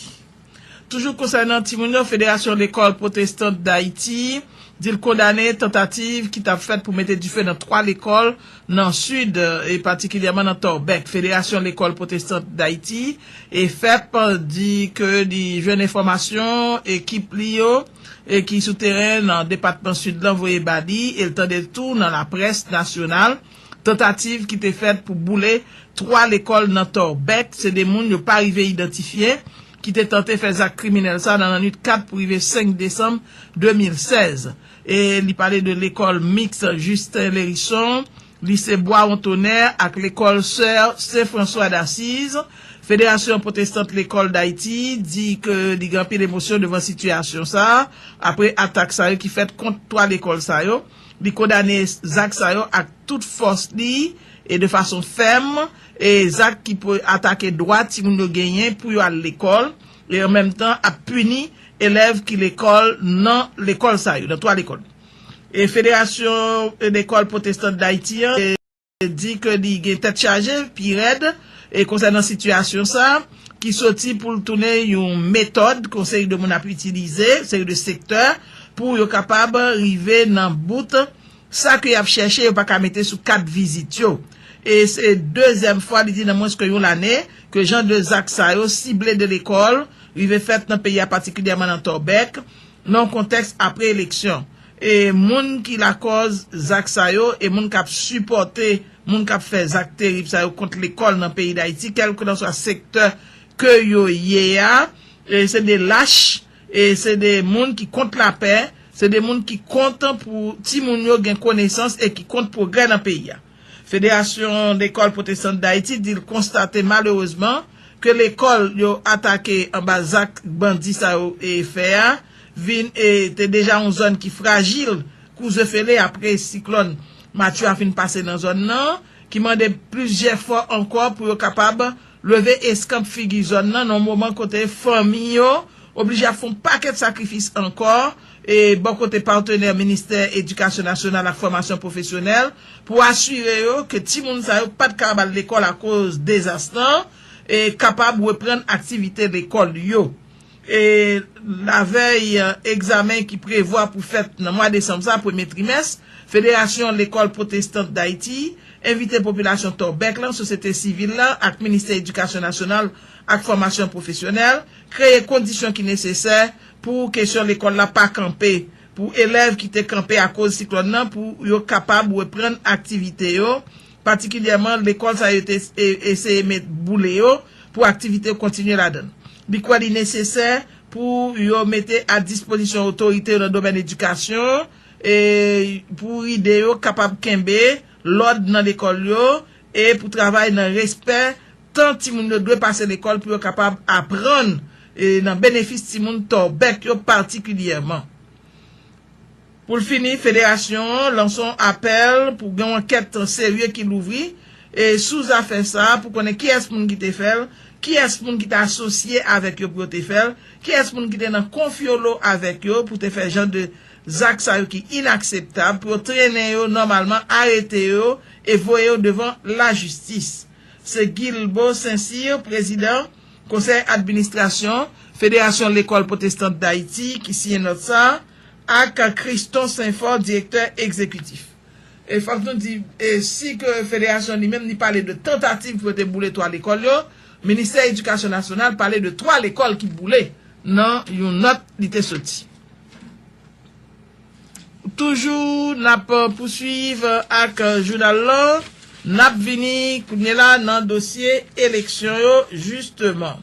Toujou konsènan timoun yo, Federasyon Lekòl Pwotestant Dayiti di l kondane tantativ ki t ap fèt pou mete dife nan twa lekòl nan Sid, e patikilyèman nan Tòbèk. Federasyon Lekòl Pwotestant Dayiti, e fèp, di ke li jwenn enfòmasyon ekip li yo e ki sou teren nan depatman Sid lan voye ba li, e l tande tou nan laprès nasyonal tantativ ki te fèt pou boule twa lekòl nan Tòbèk. Se de moun yo pa rive idantifye ki te tante fè zak kriminèl sa nan lannwit kat pou rive senk desanm de mil sèz. E li pale de lekòl miks Justin Lherisson, lise Bois Wontonè ak lekòl Sè Sen Franswa Dasiz. Federasyon Pwotestant Lekòl Dayiti di ke li gen anpil emosyon devan sitiyasyon sa a, apre atak sa yo ki fèt kont twa lekòl sa yo. Li kondane zak sa yo ak tout fòs li e de fason fèm, e zak ki pou atake dwa timoun yo genyen pou yo al lekòl, e an menm tan ap pini elèv ki lekòl nan lekòl sa yo, nan twa lekòl. E Federasyon Lekòl Pwotestant Dayiti an, e, di ke li gen tèt chaje, pi rèd, e konsènan sitiyasyon sa, ki soti pou l tounen yon metòd ke yon seri de moun ap itilize, seri de sektè, pou yo kapab rive nan bout sa ke y ap chèche, yo pa ka mete sou kat vizit yo. E se dezyèm fwa, li di, nan mwens ke yon lane, ke jan de zak sa yo sible de lekòl, rive fèt nan peyi a, patikilyèman nan Tòbèk, nan yon kontèks apre eleksyon. E moun ki lakòz zak sa yo, e moun k ap sipòte moun k ap fè zak terib sa yo kont lekòl nan peyi Dayiti, kèlkelanswa sektè ke yo ye a, e se de lach, e se de moun ki kont lapè, se de moun ki kont pou timoun yo gen konesans e ki kont pwogrè nan peyi a. Federasyon Lekòl Pwotestant Dayiti di l konstate malerezman ke lekòl yo atake anba zak bandi sa yo, e, fè a, vin, e, te deja yon zòn ki frajil kou zefele apre siklòn Matye a fin pase nan zòn nan, ki mande plizyè fò ankò pou yo kapab leve eskanp figi zòn nan, nan yon moman kote fanmi yo oblije ap fè yon pakèt sakrifis ankò, e bò kote patnè Ministè Edikasyon Nasyonal ak Fòmasyon Pwofesyonèl, pou asire yo ke timoun sa yo pa t ka al lekòl akoz dezas lan, e kapab reprann aktivite lekòl yo. E lavèy, e, egzamen ki prevwa pou fèt nan mwa desanm sa, premye trimès, Federasyon Lekòl Pwotestant Dayiti envite popilasyon Tòbèk lan, sosyete sivil la ak Ministè Edikasyon Nasyonal ak Fòmasyon Pwofesyonèl kreye kondisyon ki nesesè pou kesyon lekòl la pa kanpe, pou elèv ki te kanpe akoz siklòn nan, pou yo kapab reprann aktivite yo, patikilyèman lekòl sa yo te, e, eseye met boule yo pou aktivite yo kontinye ladan l. Li kwè li nesesè pou yo mete a dispozisyon otorite yo nan domèn edikasyon, e, pou ede yo kapab kenbe lòd nan lekòl yo, e pou travay nan respè tan timoun yo dwe pase lekòl pou yo kapab aprann, e, nan benefis timoun Tòbèk yo patikilyèman. Pou l fini, federasyon an lanse yon apèl pou gen yon ankèt serye ki louvri, e, sou zafè sa a pou konnen kiyès moun ki te fè l, kiyès moun ki te asosye avèk yo pou yo te fè l, kiyès moun ki te nan konfyolo avèk yo pou te fè jan de zak sa yo ki inakseptab, pou yo trennen yo nòmalman, arete yo e voye yo devan lajistis. Se Guilbaud Saint-Cyr, prezidan Konsèy Administrasyon Federasyon Lekòl Pwotestant Dayiti, ki siyen nòt sa a, ak Christon Saint-Fort, direktè egzekitif. E fòk nou di, e, si ke federasyon li menm li pale de tantativ pou yo te boule twa lekòl yo, Ministè Edikasyon Nasyonal pale de twa lekòl ki boule nan yon nòt li te soti. Toujou n ap pouswiv ak jounal lan, n ap vini kounye la nan dosye eleksyon yo, jisteman.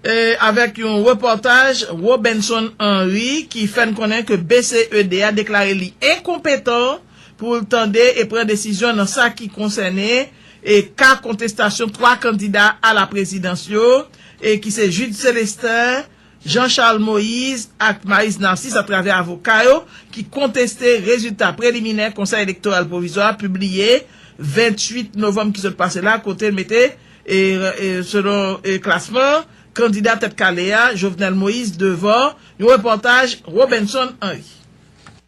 E, avèk yon repòtaj Robenson Henry ki fè n konnen ke B C E D a deklare li enkonpetan pou l tande e pran desizyon nan sa ki konsène e ka kontestasyon twa kandida a la prezidans yo, e ki se Jude Célestin, Jean Charles Moïse ak Maryse Narcisse atravè avoka yo ki konteste rezilta preliminè Konsèy Elektoral Pwovizwa a pibliye venntuit novanm ki sot pase la, kote l mete, e, e, selon, e, klasman kandida tèt kale a, Jovenel Moïse, devan yon repòtaj Robenson Henry.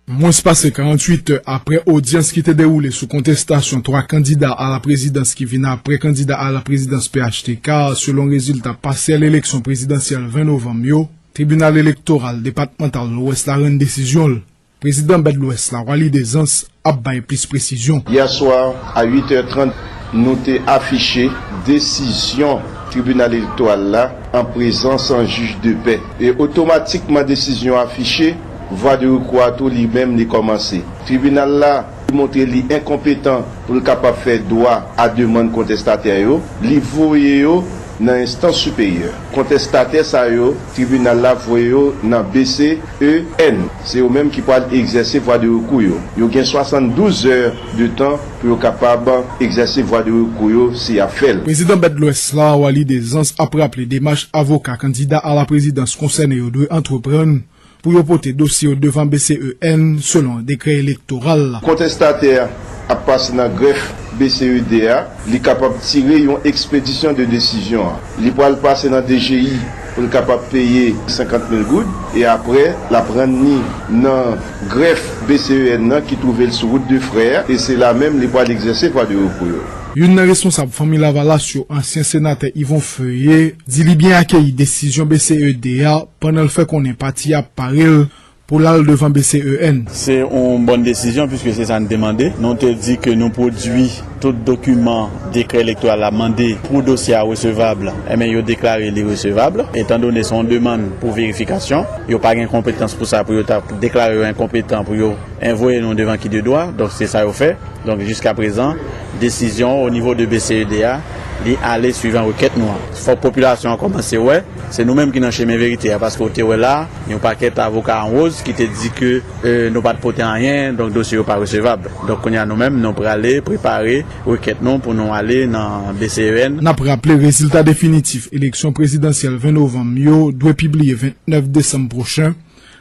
Mwens pase karanntuit è apre odyans ki te dewoule sou kontestasyon twa kandida a la prezidans ki vin apre kandida a la prezidans P H T K, selon rezilta pasyèl eleksyon prezidansyèl ven novanm yo, Tribinal Elektoral Depatmantal Lwès la rann desizyon l. Prezidan Bèd Lwès la, Waly Desance, ap bay plis presizyon. Yè swa, a uit è trant, nou te afiche desizyon Tribinal Elektoral la an prezans jij de pè. E otomatikman desizyon afiche, vwa de rekou a tou li menm li kòmanse. Tribinal la, li montre li enkonpetan pou l kapab fè dwa a demann kontestatè yo, li voye yo nan enstans siperyè. Kontestatè sa yo, tribinal la voye yo nan B C E N. Se yo menm ki pral egzèse vwa de rekou yo. Yo gen swasanndouz è de tan pou yo kapab egzèse vwa de rekou yo si y ap fè l. Prezidan Bèd Lwès la, Waly Desance, ap raple demach avoka kandida a la prezidans konsène yo dwe antreprann pou yo pote dosye yo devan B C E N selon dekrè elektoral la. Kontestatè a ap pase nan grèf B C E D a, li kapab tire yon ekspedisyon de desizyon an. Li pral pase nan D G I pou l kapab peye senkant mil goud, e apre, l ap rann li nan grèf B C E N nan ki twouve l sou wout de Frè a, e se la menm li pral egzèse vwa de rekou yo. Youn nan responsab Fanmi Lavalas yo, ansyen senatè Yvon Feuillé, di li byen akeyi desizyon B C E D a pandan l fè konnen pati a ap pare l pou l al devan B C E N. Se yon bòn desizyon, piske se sa n te mande. Nou te di ke nou pwodui tout dokiman dekrè elektoral la mande pou dosye a resevab, enben, yo deklare li resevab. Etandone se yon demann pou verifikasyon, yo pa gen konpetans pou sa, pou yo ta deklare yo enkonpetan, pou yo envoye nou devan ki de dwa. Donk, se sa yo fè. Donk, jiskaprezan, desizyon o nivo de B C E D a, li ale swivan rekèt nou an. Fòk popilasyon an kòmanse wè, se nou menm ki nan chemen verite a, paske w te wè la, yon pakèt avoka an woz ki te di ke, e, nou pa t pote anyen, donk dosye yo pa resevab. Donk, kounye a nou menm, nou prale prepare rekèt nou pou nou ale nan B C E N. N ap raple, rezilta definitif eleksyon prezidansyèl ven novanm yo dwe pibliye vennèf desanm pwochen,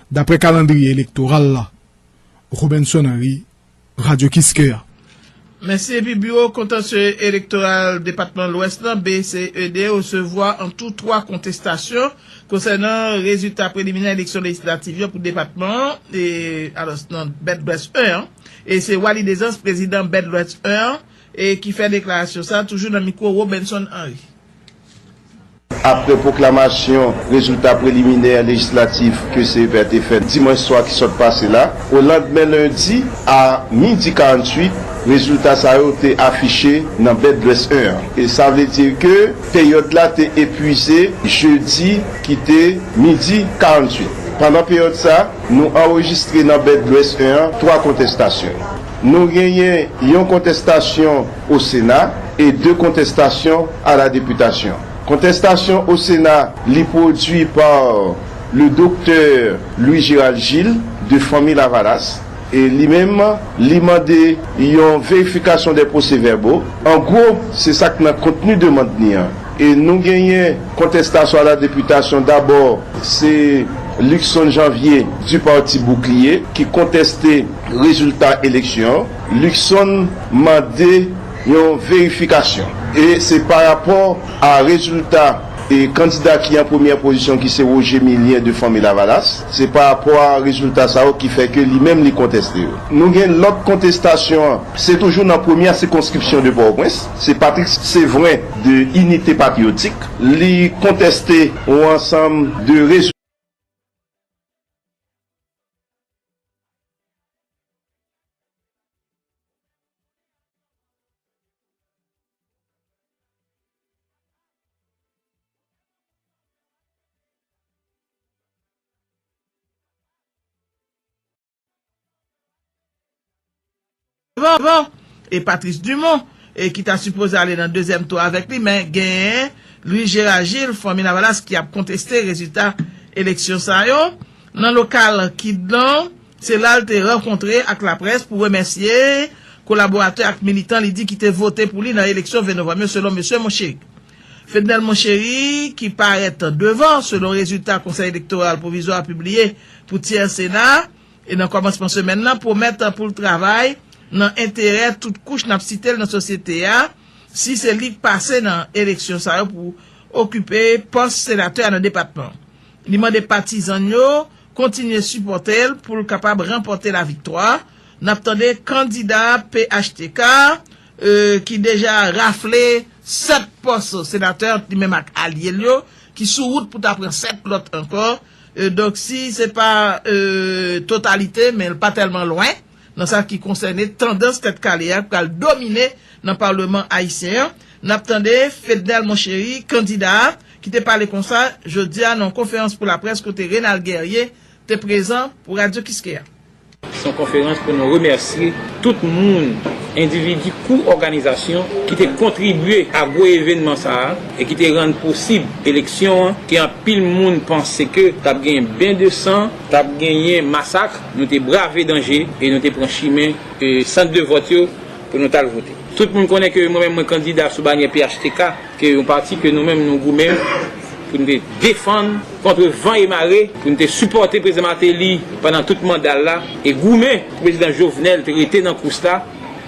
dapre kalandriye elektoral la. Robenson Henry, Radyo Kiskeya. Mèsi. Epi, Biwo Kontansye Elektoral Depatman Lwès lan, B C E D, resevwa an tou twa kontestasyon konsènan rezilta preliminè eleksyon lejislatif yo pou depatman an, e, alò, nan Bèd Lwès en an. E se Waly Desance, prezidan Bèd Lwès en an, e ki fè deklarasyon sa, toujou nan mikwo Robenson Henry. Apre pwoklamasyon rezilta preliminè lejislatif ke C E P te fè dimanch swa ki sot pase la, o landmen lendi a midi karanntuit, rezilta sa yo te afiche nan Bèd Lwès en an. E sa vle di ke peryòd la te epwize jedi ki te midi karanntuit. Pandan peryòd sa, nou anrejistre nan Bèd Lwès en an twa kontestasyon. Nou genyen yon kontestasyon o Sena e de kontestasyon a la depitasyon. Kontestasyon o Sena, li pwodui pa le doktè Louis Gérald Gilles de Fanmi Lavalas, e li menm, li mande yon verifikasyon de pwosevèbo. An gwo, se sa k nan kontni demann li an. E nou genyen kontestasyon a la depitasyon, dabò, se Luckson Janvier du Parti Bouclier ki konteste rezilta eleksyon. Luckson mande yon verifikasyon. E se pa rapò a rezilta e kandida ki an premyè pozisyon, ki se Roger Milien de Fanmi Lavalas. Se pa rapò a rezilta sa yo ki fè ke li menm li konteste yo. Nou gen lòt kontestasyon an, se toujou nan premyè sikonskripsyon de Pòtoprens, se Patrick Séverin de Inite Patriyotik. Li konteste yon ansanm de rezilta. Bon, bon. E Patrice Dumont, e ki ta sipoze ale nan dezyèm tou avèk li, men genyen Louis Gérard Gilles, fanmi Lavalas, ki ap konteste rezilta eleksyon sa yo. Nan lokal Kid lan, se la l te rankontre ak laprès pou remèsye kolaboratè ak militan li di ki te vote pou li nan eleksyon ven novanm yo, selon mesye Monchéry. Fednel Monchéry, ki parèt devan, selon rezilta Konsèy Elektoral Pwovizwa a pibliye pou tyè Sena, e nan kòmansman semèn nan, pwomèt pou l travay nan enterè tout kouch n ap site l nan sosyete a, si se li k pase nan eleksyon sa yo pou okipe pòs senatè a nan depatman. Li mande patizan l yo kontinye sipòte l pou l kapab ranpòte laviktwa. N ap tande kandida P H T K, e, ki deja rafle sèt pòs senatè ant li menm ak alye l yo, ki sou wout pou ta pran sèt lòt ankò. E, donk, si se pa, e, totalite, men l pa tèlman lwen nan sa ki konsène tandans tèt kale a k pral domine nan palman ayisyen an. N ap tande Fednel Monchéry, kandida a, ki te pale konsa jodi a nan yon konferans pou laprès kote Renald Guerrier te prezan pou Radyo Kiskeya. Se yon konferans pou nou remèsye tout moun, endividi kou òganizasyon ki te kontribye a gwo evènman sa a e ki te rann posib eleksyon an ke anpil moun panse ke t ap genyen ben de san, t ap genyen masak. Nou te brave danje e nou te pran chimen, e, sant de vòt yo pou nou t al vote. Tout moun konnen ke mwen menm mwen kandida sou banyè P H T K, ke yon pati ke nou menm nou goumen pou nou te defann kont van e mare, pou nou te sipòte prezidan Martelly pandan tout manda l la, e goumen pou prezidan Jovenel te rete nan kous la,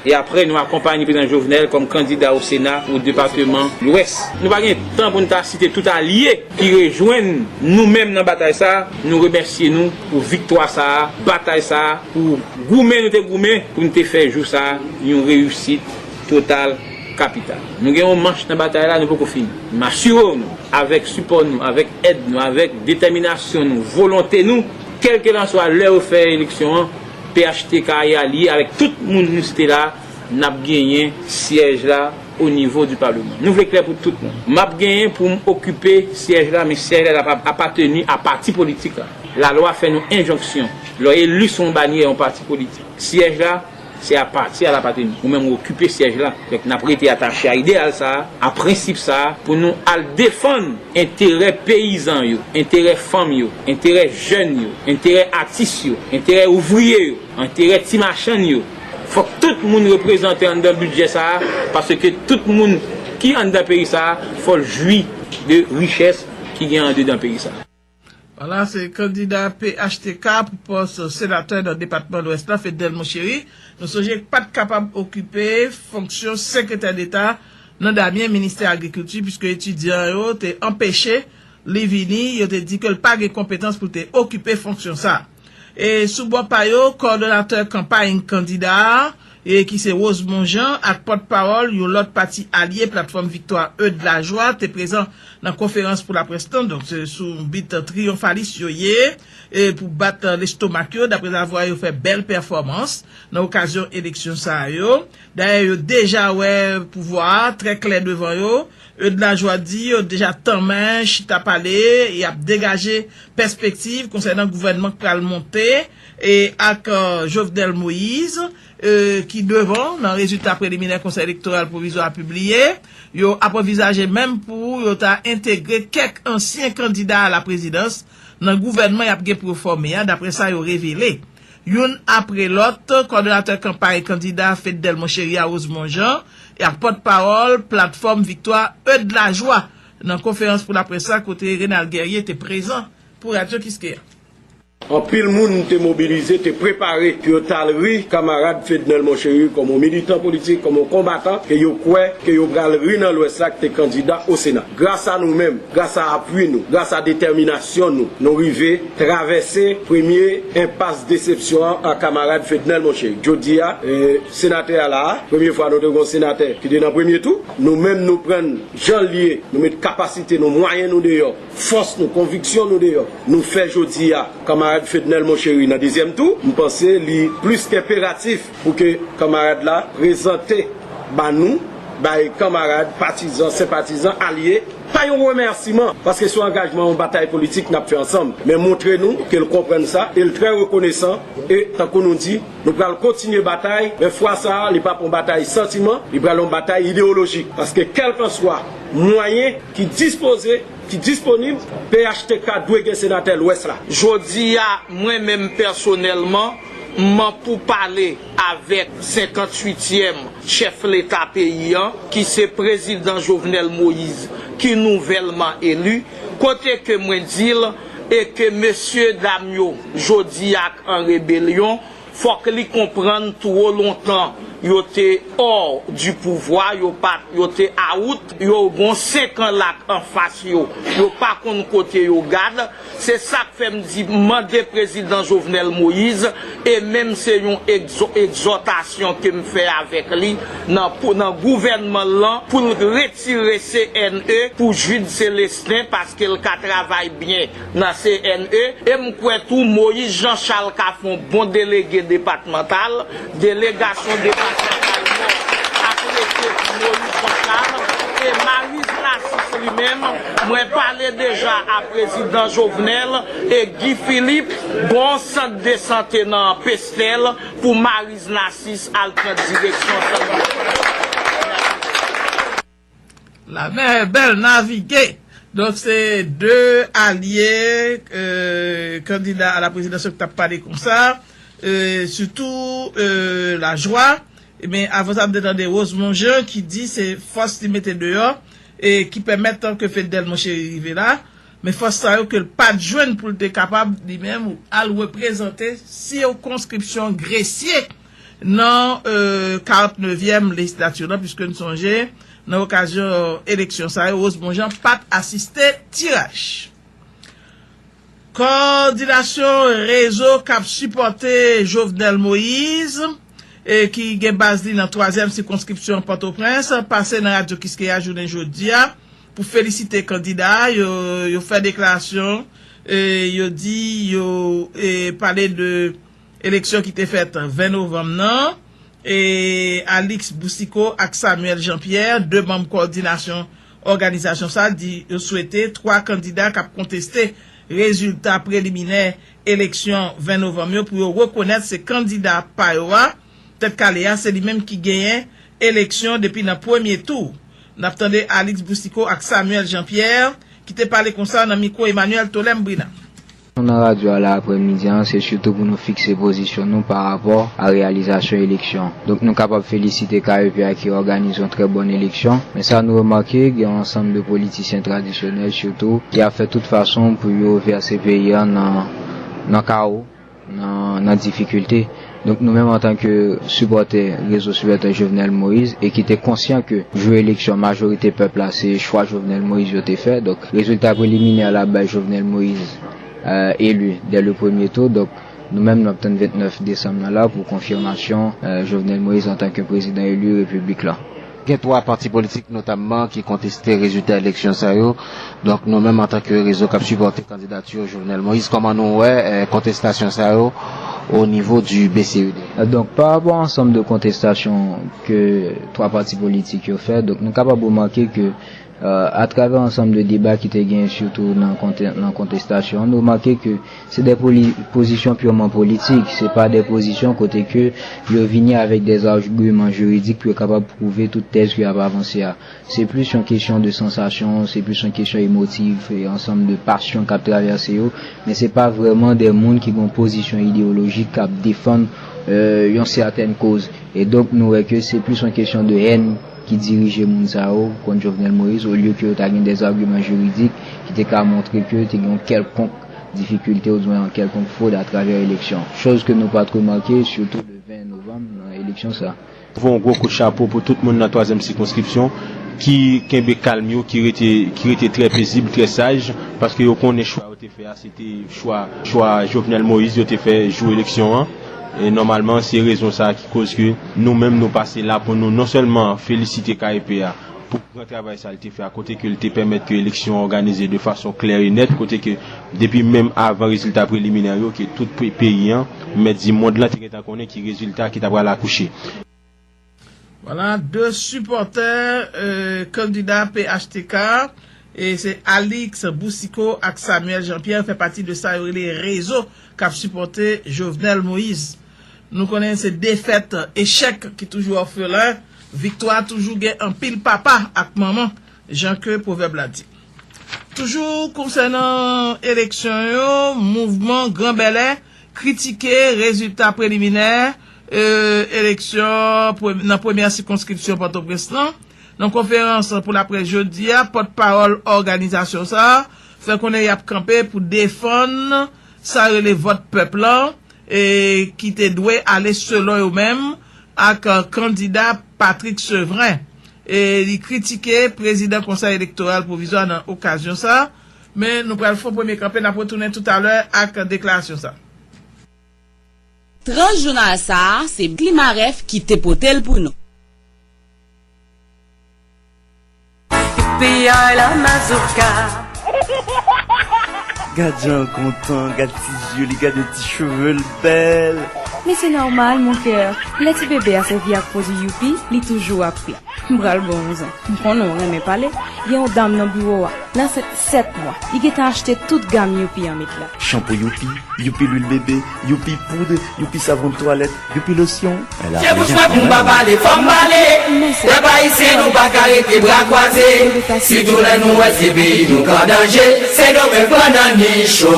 e apre nou akonpaye prezidan Jovenel kòm kandida o Sena pou depatman Lwès. Nou pa gen tan pou nou ta site tout alye ki rejwenn nou menm nan batay sa a, nou remèsye nou pou viktwa sa a, batay sa a, pou goumen nou te goumen, pou nou te fè jou sa a yon reyisit total kapital. Nou gen yon manch nan batay la, nou poko fini. M asire w nou, avèk sipò nou, avèk èd nou, avèk detèminasyon nou, volonte nou, kèlkelanswa lè yo fè eleksyon an, P H T K e alye avèk tout moun nou site la, n ap genyen syèj la o nivo di palman. Nou vle klè pou tout moun. M ap genyen pou m okipe syèj la, men syèj la, la pa apateni a pati politik la. Lalwa fè nou enjonksyon. Lè w eli sou yon banyè yon pati politik, syèj la, se apati a l apateni. Ou menm ou okipe syèj la. Donk, n ap rete atache a ideyal sa a, a prensip sa a, pou nou al defann enterè peyizan yo, enterè fanm yo, enterè jèn yo, enterè atis yo, enterè ouvriye yo, enterè ti machann yo. Fòk tout moun reprezante anndan bidjè sa a, paske tout moun ki anndan peyi sa a, fò l jwi de richès ki gen andedan peyi sa a. Vwala, se kandida P H T K pou pòs senatè nan depatman Lwès la, Fednel Monchéry. Nou sonje k pa t kapab okipe fonksyon sekretè deta nan Damyen ministè agrikilti, piske etidyan yo te anpeche li vini, yo te di ke l pa gen konpetans pou l te okipe fonksyon sa a. E sou bò pa yo, kòdonatè kanpay kandida a, e ki se Rosemond Jean, ak pòtpawòl yon lòt pati alye Platfòm Viktwa, Eudes Lajoie, te prezan nan konferans pou laprès lan. Donk, se sou yon bit triyonfalis yo ye, e pou bat lestomak yo, daprè zavwa yo fè bèl pèfòmans nan okazyon eleksyon sa yo. Dayè, yo deja wè pouvwa a trè klè devan yo. Eudes Lajoie di yo deja tanmen chita pale, y ap degaje pèspektiv konsènan gouvènman k pral monte, e ak, e, Jovenel Moïse, e, ki devan nan rezilta preliminè Konsèy Elektoral Pwovizwa a pibliye. Yo ap anvizaje menm pou yo ta entegre kèk ansyen kandida a la prezidans nan gouvènman y ap gen pou yo fòme a, daprè sa yo revele. Youn apre lòt, kòdonatè kanpay kandida Fednel Monchéry a Rosemond Jean e ak pòtpawòl Platfòm Viktwa Eudes Lajoie nan konferans pou laprès la kote Renald Guerrier te prezan pou Radyo Kiskeya. Anpil moun te mobilize, te prepare pou yo t al ri kanmarad Fednel Monchéry kòm yon militan politik, kòm yon konbatan, ke yo kwè ke yo pral ri nan Lwès la, ki te kandida o Sena. Gras a nou menm, gras a apui nou, gras a detèminasyon nou, nou rive travèse premye enpas desepsyon an a kanmarad Fednel Monchéry. Jodi a, e, senatè a la a, premye fwa nou te gen yon senatè ki te nan premye tou. Nou menm nou pran l jan l ye, nou met kapasite nou, mwayen nou deyò, fòs nou, konviksyon nou deyò. Nou fè jodi a kanmarad Fednel Monchéry nan dezyèm tou. M panse li plis ke enperatif pou ke kanmarad la prezante ba nou, bay kanmarad, patizan, senpatizan, alye, Pa yon remèsiman, paske se yon angajman, yon batay politik n ap fè ansanm. Men montre nou ke l konprann sa, e l trè rekonesan, e tankou nou di, nou pral kontinye batay, men fwa sa a, li p ap yon batay santiman, li pral yon batay ideyolojik. Paske kèlkanswa mwayen ki dispoze, ki disponib, P H T K dwe gen senatè Lwès la. Jodi a, mwen menm pèsonèlman, m pou pale avèk senkantuityèm chèf leta peyi an, ki se prezidan Jovenel Moïse, ki nouvèlman eli, kote ke mwen di l, e ke mesye dam yo jodi a k an rebelyon, fòk li konprann two lontan yo te hors du pouvoir, yo pa, yo te out, yo gon senk an la k anfas yo, yo pa konn kote yo gad. Se sa k fè m di, m mande prezidan Jovenel Moïse, e menm se yon egzo-, egzòtasyon ke m fè avèk li nan, pou, nan gouvènman l lan, pou l retire C N E pou Jude Célestin, paske l ka travay byen nan C N E. E m kwè tou Moïse Jean Charles ka fè yon bon delege depatmantal, delegasyon depatmantal Nò ap rete pou Moïse Jean Charles. E Maryse Narcisse li menm, mwen pale deja a prezidan Jovenel, e Guy Philippe, gon sant de sante nan Pestèl pou Maryse Narcisse al pran direksyon sant de sante. Lamè bèl, navige. Donk se de alye, euh, kandida a la prezidansyon ki t ap pale konsa, euh, sitou, euh, Lajwa. Ebyen, avan sa, m te tande Rosemond Jean ki di se fòs li mete deyò e ki pèmèt ke Fedel Monchéry rive la. Men fòs sa yo ke l pa t jwenn pou l te kapab, li menm, al reprezante sikonskripsyon Gresye nan, euh, karant nevyèm lejislati lan, piske n sonje, nan okazyon eleksyon sa yo, Rosemond Jean pa t asiste tiraj. Kòdinasyon rezo k ap sipòte Jovenel Moïse, e ki gen baz li nan twazyèm sikonskripsyon Pòtoprens, pase nan Radyo Kiskeya jounen jodi a pou felisite kandida a. Yo, yo fè deklarasyon, e yo di yo, e, pale de eleksyon ki te fèt ven novanm nan, e Alix Boucicaut ak Samuel Jean Pierre, de manm kòdinasyon òganizasyon sa a, di yo swete twa kandida k ap konteste rezilta preliminè eleksyon ven novanm yo pou yo rekonèt se kandida pa yo a, Tèt Kale a, se li menm ki genyen eleksyon depi nan premye tou. N ap tande Alix Boucicaut ak Samuel Jean Pierre ki te pale konsa nan mikwo Emmanuel Tolem Brina. Nan radyo a la aprè midi a, se sitou pou nou fikse pozisyon nou pa rapò a reyalizasyon eleksyon. Donk nou kapab felisite K E P a ki òganize yon trè bòn eleksyon, men sa nou remake, gen yon ansanm de politisyen tradisyonèl sitou ki ap fè tout fason pou yo vèse peyi a nan, nan kawo, nan, nan difikilte. Donk nou menm antanke sipòtè rezo sipòtè Jovenel Moïse e ki te konsyan ke jou eleksyon majorite pèp la se chwa Jovenel Moïse yo te fè. Donk rezilta preliminè la bay Jovenel Moïse, euh, élu dès le premier tour. Donk nou menm n ap tann vennèf desanm nan la pou konfimasyon, euh, Jovenel Moïse antanke prezidan eli repiblik la. Gen twa pati politik notamman ki konteste rezilta eleksyon sa yo. Donk nou menm antanke rezo k ap sipòte kandidati Jovenel Moïse, kòman nou wè, eh, kontestasyon sa yo o nivo di B C E D? Donk pa rapò a ansanm de kontestasyon ke twa pati politik yo fè, donk nou kapab remake ke, euh, atravè ansanm de deba ki te genyen sitou nan konte-, nan kontestasyon an, nou remake ke se de poli-, pozisyon pirman politik, se pa de pozisyon kote ke yo vini avèk de agiman jiridik pou yo kapab pwouve tout tèz ke y ap avanse a. Se plis yon kesyon de sansasyon, se plis yon kesyon emotif, e ansanm de pasyon k ap travèse yo, men se pa vrèman de moun ki gen yon pozisyon ideyolojik k ap defann, euh, yon sètèn koz. E donk nou wè ke se plis yon kesyon de hèn ki dirije moun sa yo kont Jovenel Moïse, olye ke yo ta gen de agiman jiridik ki te ka montre ke te gen yon kèlkonk difikilte oubyen yon kèlkonk fwod atravè eleksyon. Choz ke nou pa t remake, sitou le ven novanm nan eleksyon sa. Voye yon gwo kout chapo pou tout moun nan twazyèm sikonskripsyon ki kenbe kalm yo, ki rete, ki rete trè pezib, trè saj, paske yo konnen chwa yo te fè a, se te chwa, chwa Jovenel Moïse yo te fè jou eleksyon an. E nòmalman, se rezon sa a ki koz ke nou menm nou pase la pou nou non sèlman felisite K E P a pou gran travay sa a l te fè a, kote ke l te pèmèt ke eleksyon an òganize de fason klè e nèt, kote ke depi menm avan rezilta preliminè yo, ke tout pe-, peyi an, mèt di mond lan te gentan konnen ki rezilta ki ta pral akouche. Vwala, de sipòtè, euh, kandida P H T K, E se Alix Boucicault ak Samuel Jean-Pierre fè pati de sa yo rele rezo k ap sipòte Jovenel Moïse. Nou konnen se defèt, echèk ki toujou òfelen, viktwa toujou gen anpil papa ak manman, jan ke pwovèb la di. Toujou konsènan eleksyon yo, mouvman Gran Bèlè kritike rezilta preliminè, e, eleksyon pre-, nan premyè sikonskripsyon Pòtoprens lan. Nan konferans pou laprès jodi a, pòtpawòl òganizasyon sa a fè konnen y ap kanpe pou defann sa rele vòt pèp lan, e ki te dwe ale selon yo menm ak, e, kandida Patrick Sevrin. E li kritike prezidan Konsèy Elektoral Pwovizwa nan okazyon sa a. Men nou pral fè yon premye kanpe, n ap retounen toutalè ak deklarasyon sa a. Trans jounal sa a, se Klimaref ki te pote l pou nou. Pi ay la mazouka. Gad jan l kontan, gad ti zye li, gad yon ti cheve l bèl. Men se nòmal, mon cœur. Lè ti bebe a sèvi ak pwodui Youpi, li toujou ap ri. M pral ba w yon zen. M konnen w renmen pale. Gen yon dam nan biwo a. L ansent sèt mwa. Li gentan achte tout gam Youpi an met la. Chanpo Youpi, Youpi lwil bebe, Youpi poud, Youpi savon twalèt, Youpi losyon. Se bouch mwen pou m pa pale, fò m pale. Pèp ayisyen, nou pa ka rete bra kwaze. Sitou lè nou wè se peyi nou k an danje. Sendomeng pran nan nicho.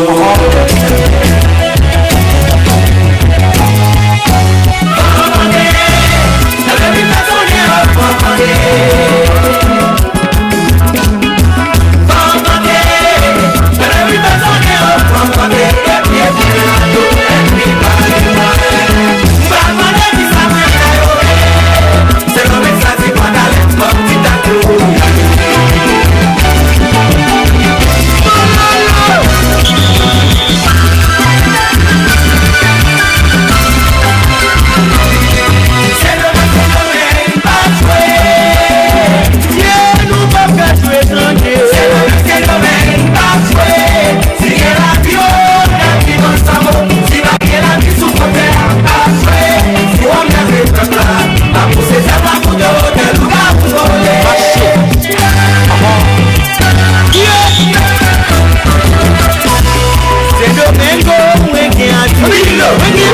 Sendomengo, mwen gen ati. Mwen gen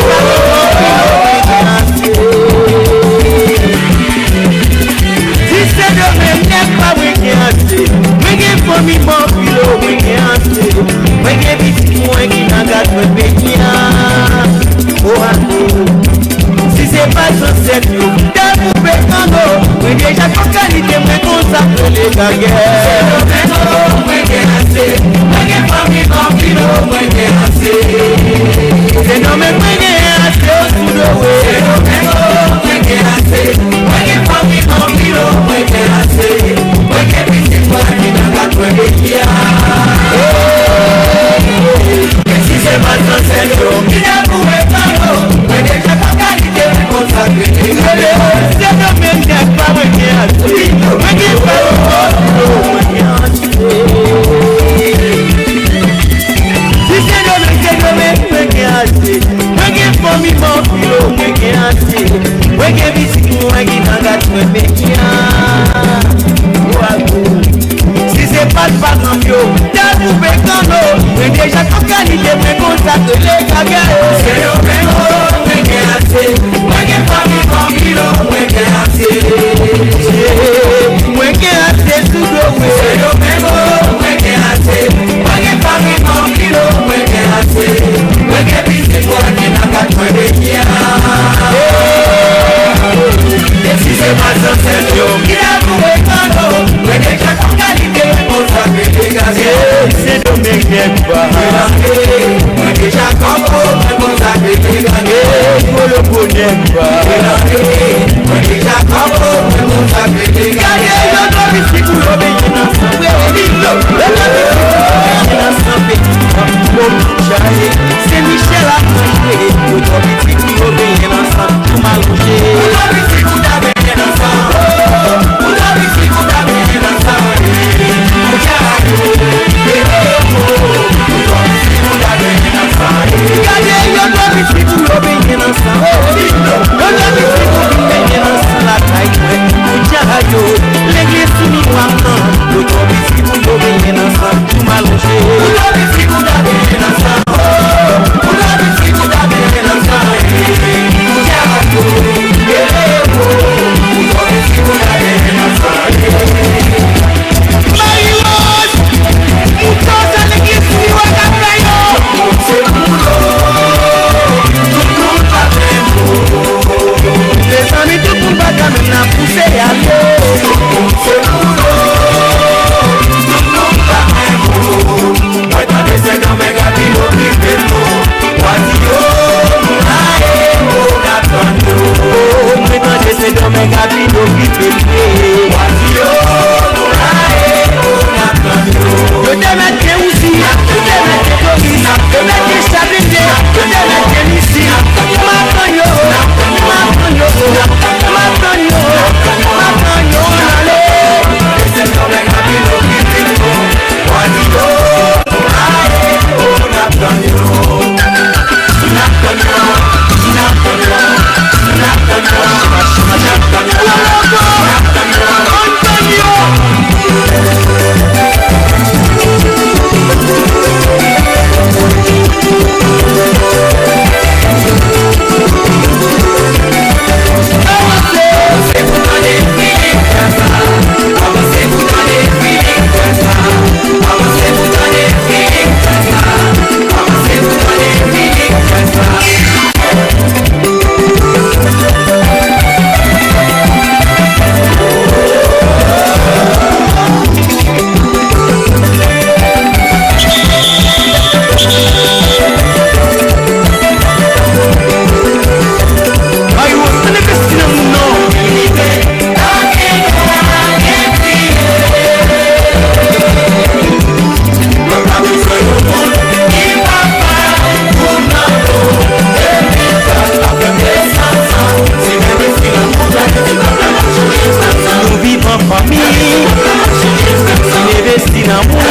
ati. Di Sendomeng nèg pa mwen gen ase. Mwen gen fanmi m anpil o, mwen gen ase. Mwen gen pitit mwen ki nan kat mwen peyi a. O akou. Si se pa zansèt yo, te koupe kanno. Mwen deja konn kalite mwen konsa k rele gagè. Sendomeng o, mwen gen ase. Mwen gen fanmi m anpil o, mwen gen ase. Sendomeng mwen gen ase o sou do we. Sendomeng o, mwen gen ase. Mwen gen fanmi m anpil o, mwen gen ase. Mwen gen pitit mwen ki nan kat mwen peyi a. E si se pa zansèt yo, ki te koupe kanno. Mwen deja konn kalite mwen konsa k rele gagè. Sendomeng nèg pa mwen gen ase. Mwen gen fanmi m anpil o, mwen gen ase. Si Sendomeng, Sendomeng, mwen gen ase. Mwen gen fanmi m anpil o, mwen gen ase. Mwen gen pitit mwen ki nan kat mwen peyi a. O akou. Si se pa t paran m yo, te koupe kanno. Mwen deja konn kalite mwen konsa k rele gagè. Sendomeng o, mwen gen ase. Mwen gen fanmi m anpil o, mwen gen ase. Mwen gen ase sou do mwen. Sendomeng o, mwen gen ase. Mwen gen fanmi m anpil o, mwen gen ase. Mwen gen pitit mwen ki nan kat mwen peyi a. E si se pa zansèt yo, ki te koupe kanno. Mwen deja konn kalite mwen konsa k rele gagè. Sendomeng nèg pa. Mwen deja konn mwen konsa k rele gagè. Kolobo nèg pa. Mwen deja konn mwen konsa k rele gagè. Gade yo dòmi si pou yo benyen nan san. Yo dòmi si pou yo benyen nan san. Peyi Kongo Kinshasa, Sen Michèl a manje. Yo dòmi si pou yo benyen nan san. Pou m alonje. Yo dòmi si pou ta benyen nan san. Gade, yo dòmi si pou yo benyen nan san. Yo dòmi si pou vin benyen nan san lakay mwen. Kounye a Mwen tande se Dòmèg ap vin okipe nou. Wa di yo, nou la e nou n ap tann yo. Mwen tande se Dòmèg ap vin okipe nou. Wa di yo, nou la e nou n ap tann yo. Yo te mèt gen Ouzi, yo te mèt gen Tomis, yo mèt gen chat blende, yo te mèt gen misil. M ap tann yo, m ap tann yo, m ap tann yo, m ap tann yo, n ale. Nou viv an fanmi, n envesti nan moun.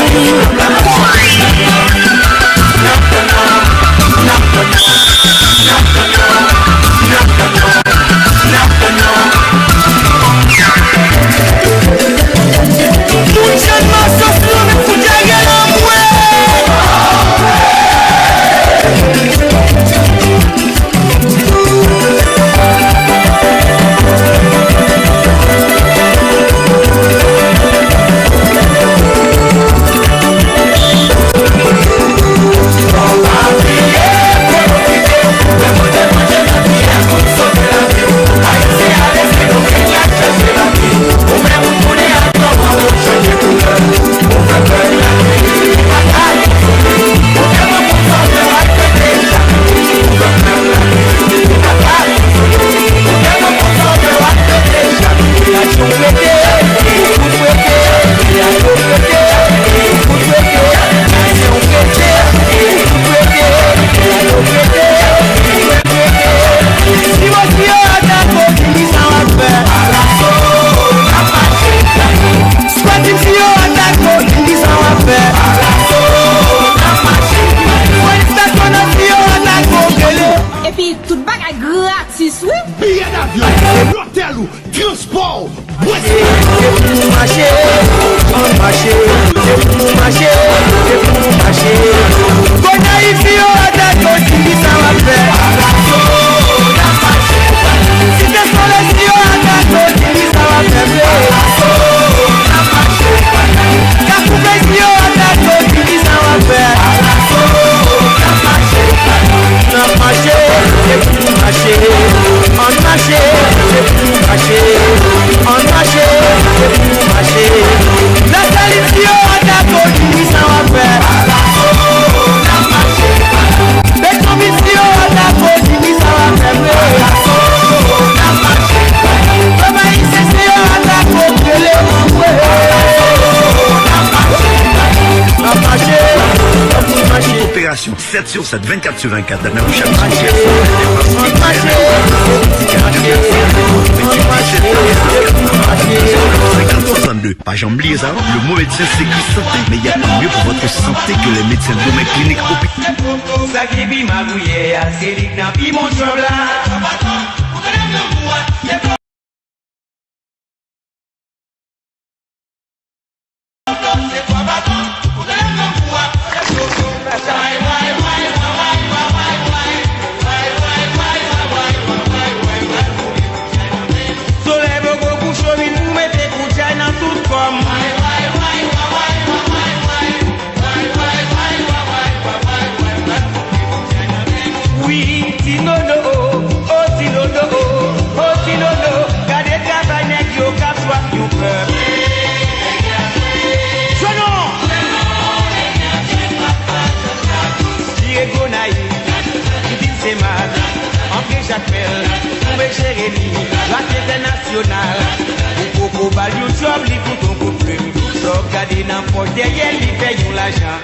Tout jèn mache sou yo met pou dèyè l anmwe. Epi tout bagay gratis, wi. Biyè davyon, lotèl ou, transpò w, bwès. Se pou nou mache, ann mache. Se pou nou mache, se pou nou mache. Gonayiv, si yo atake w, di m kisa w ap fè. Site Solèy, si yo atake w, di m kisa w ap fè. Kafou Bèy, si yo atake w, di m kisa w ap fè. N ap mache, se pou nou mache. Ann mache, se pou nou mache. Ann mache, se pou nou mache. Lasalin, si yo atake w, di m kisa w ap fè. Petyonvil, si yo atake w, di m kisa w ap fè vre. Pèp ayisyen, si yo atake w, rele m anmwe. N ap mache, n ap mache. Operasyon sèt sou sèt, vennkat sou vennkat, nan bouch ak sou sèt. Senkant swasanndde. Pa janm bliye sa, le mot médecin, c'est qui santé, mais il y a mieux pour votre santé que les médecins de domaine clinique hôpital. Sa ki pi magouyè a, se li k nan pi bon chòv la. Solèy poko kouche, w vin pou mete koutjay nan tout kò m. Wi, ti nono, o, o, ti nono, o, o, ti nono. Sonon! Diego Naïf, Divine Semas, André Jacmel, Koube Jeremi, Rak Entènasyonal. Ou poko ba l yon djòb, li koute yon kout plim. Lè w gade nan pòch dèyè l, li fè yon lajan.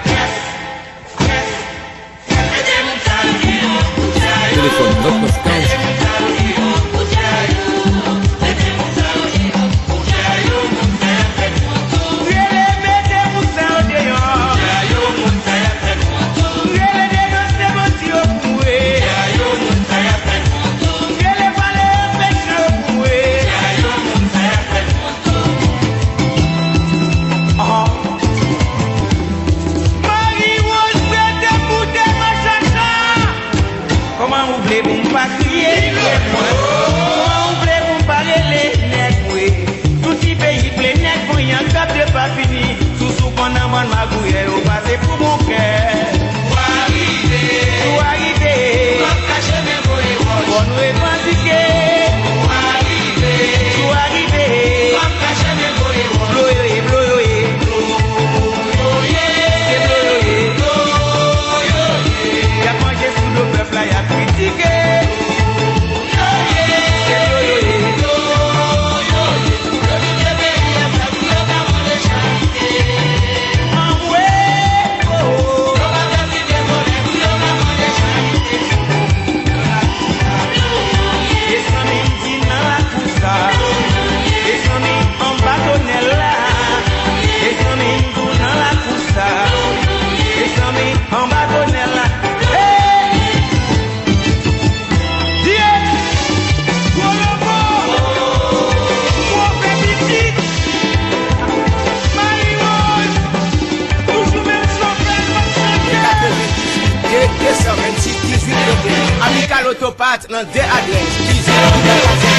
Telefòn nan konstans. Rele mete moun sa yo deyò. Rele denonse bandi yo pou mwen. Rele pale pechè yo pou mwen. Ah. Marie Rose prete pou demen chacha. Kòman ou vle pou m pa kriye nèg mwen? Kòman ou vle pou m pa rele nèg mwen? Tout ti peyi plen nèg vanyan k ap de pa fini. Sousou konn nan bann magouyè yo pase pou bon kè. Ou arive. Ou arive. Ou ap kache men voye wòch. Fò n revandike. Ou arive. Ou arive. Ou ap kache men voye wòch. Blo yo ye, blo yo ye. Blo yo ye. Se blo yo ye. Blo yo ye. Y ap manje sou do pèp la, y ap kritike. Blo yo ye. Se blo yo ye. Blo yo ye. Anmwe. Mezanmi, m di nan lakou sa. Mezanmi, anba tonèl la. Mezanmi, m di w nan lakou sa. Mezanmi, anba tonèl la. Hey! Vye! Gwo lobo! Move pitit! Maliwoz! Toujou menm chofè, menm chofè! De katrevendizuit, de, de san vennsis, dizuit, venteyen. Amical Autoparts nan de adrès, dizuit Amical Autoparts,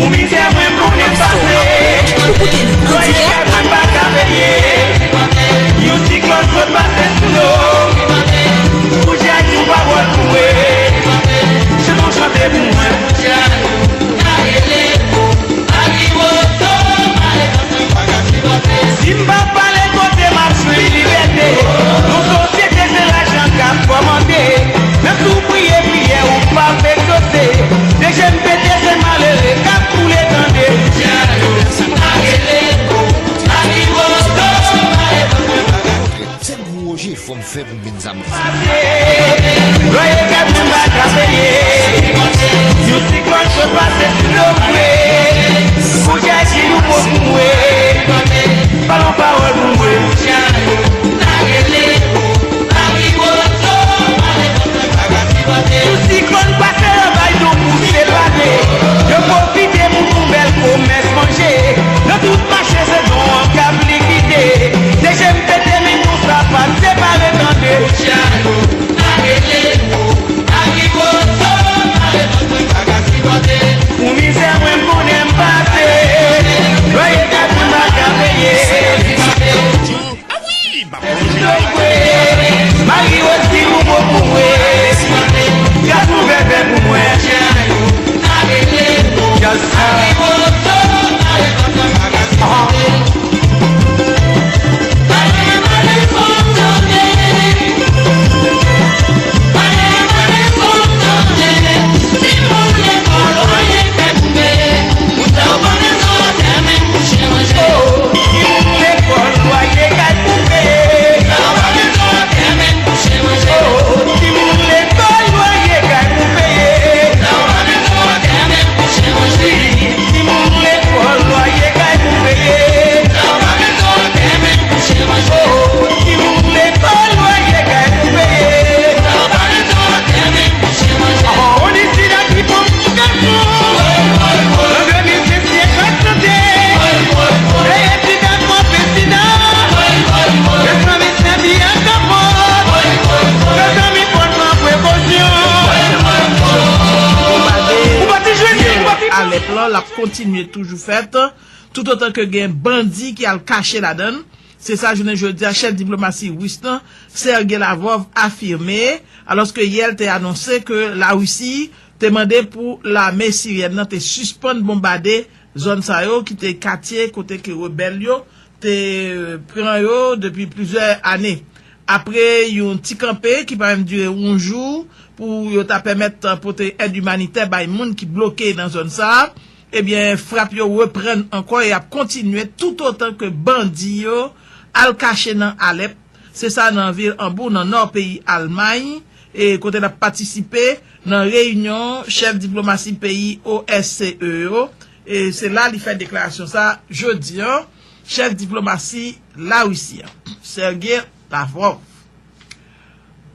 Pou mizè mwen konnen pase, lwaye kay mwen pa ka peye. Yon siklòn sot pase sou nou. Pou jèn nou pa bò l kouri. Chante yon chante pou mwen. Si m pa pale kote m ap jwi libète, yon sosyete se lajan k ap kòmande. Menm si w priye, priyè ou p ap egzose. Se jèn pete, se malere k ap koule tande. Plan l ap kontinye toujou fèt, toutotan ke gen bandi ki al kache ladan l. Se sa jounen jodi a chèf diplomasi ris lan, Sergey Lavrov, afime, alòske yè l te anonse ke Larisi te mande pou lame siryèn nan te sispann bonbade zòn sa yo ki te katye kote ke rebèl yo te pran yo depi plizyè ane. Apre yon ti kanpe ki pa menm dire yon jou pou yo ta pèmèt pote èd imanitè bay moun ki bloke nan zòn sa a, ebyen, frap yo reprann ankò e ap kontinye toutotan ke bandi yo al kache nan Alèp. Se sa nan vil Anbou, nan nò peyi Almay, e kote l ap patisipe nan reyinyon chèf diplomasi peyi O S C E yo. E se la li fè deklarasyon sa jodi an, chèf diplomasi Larisi an, Sergey Lavrov.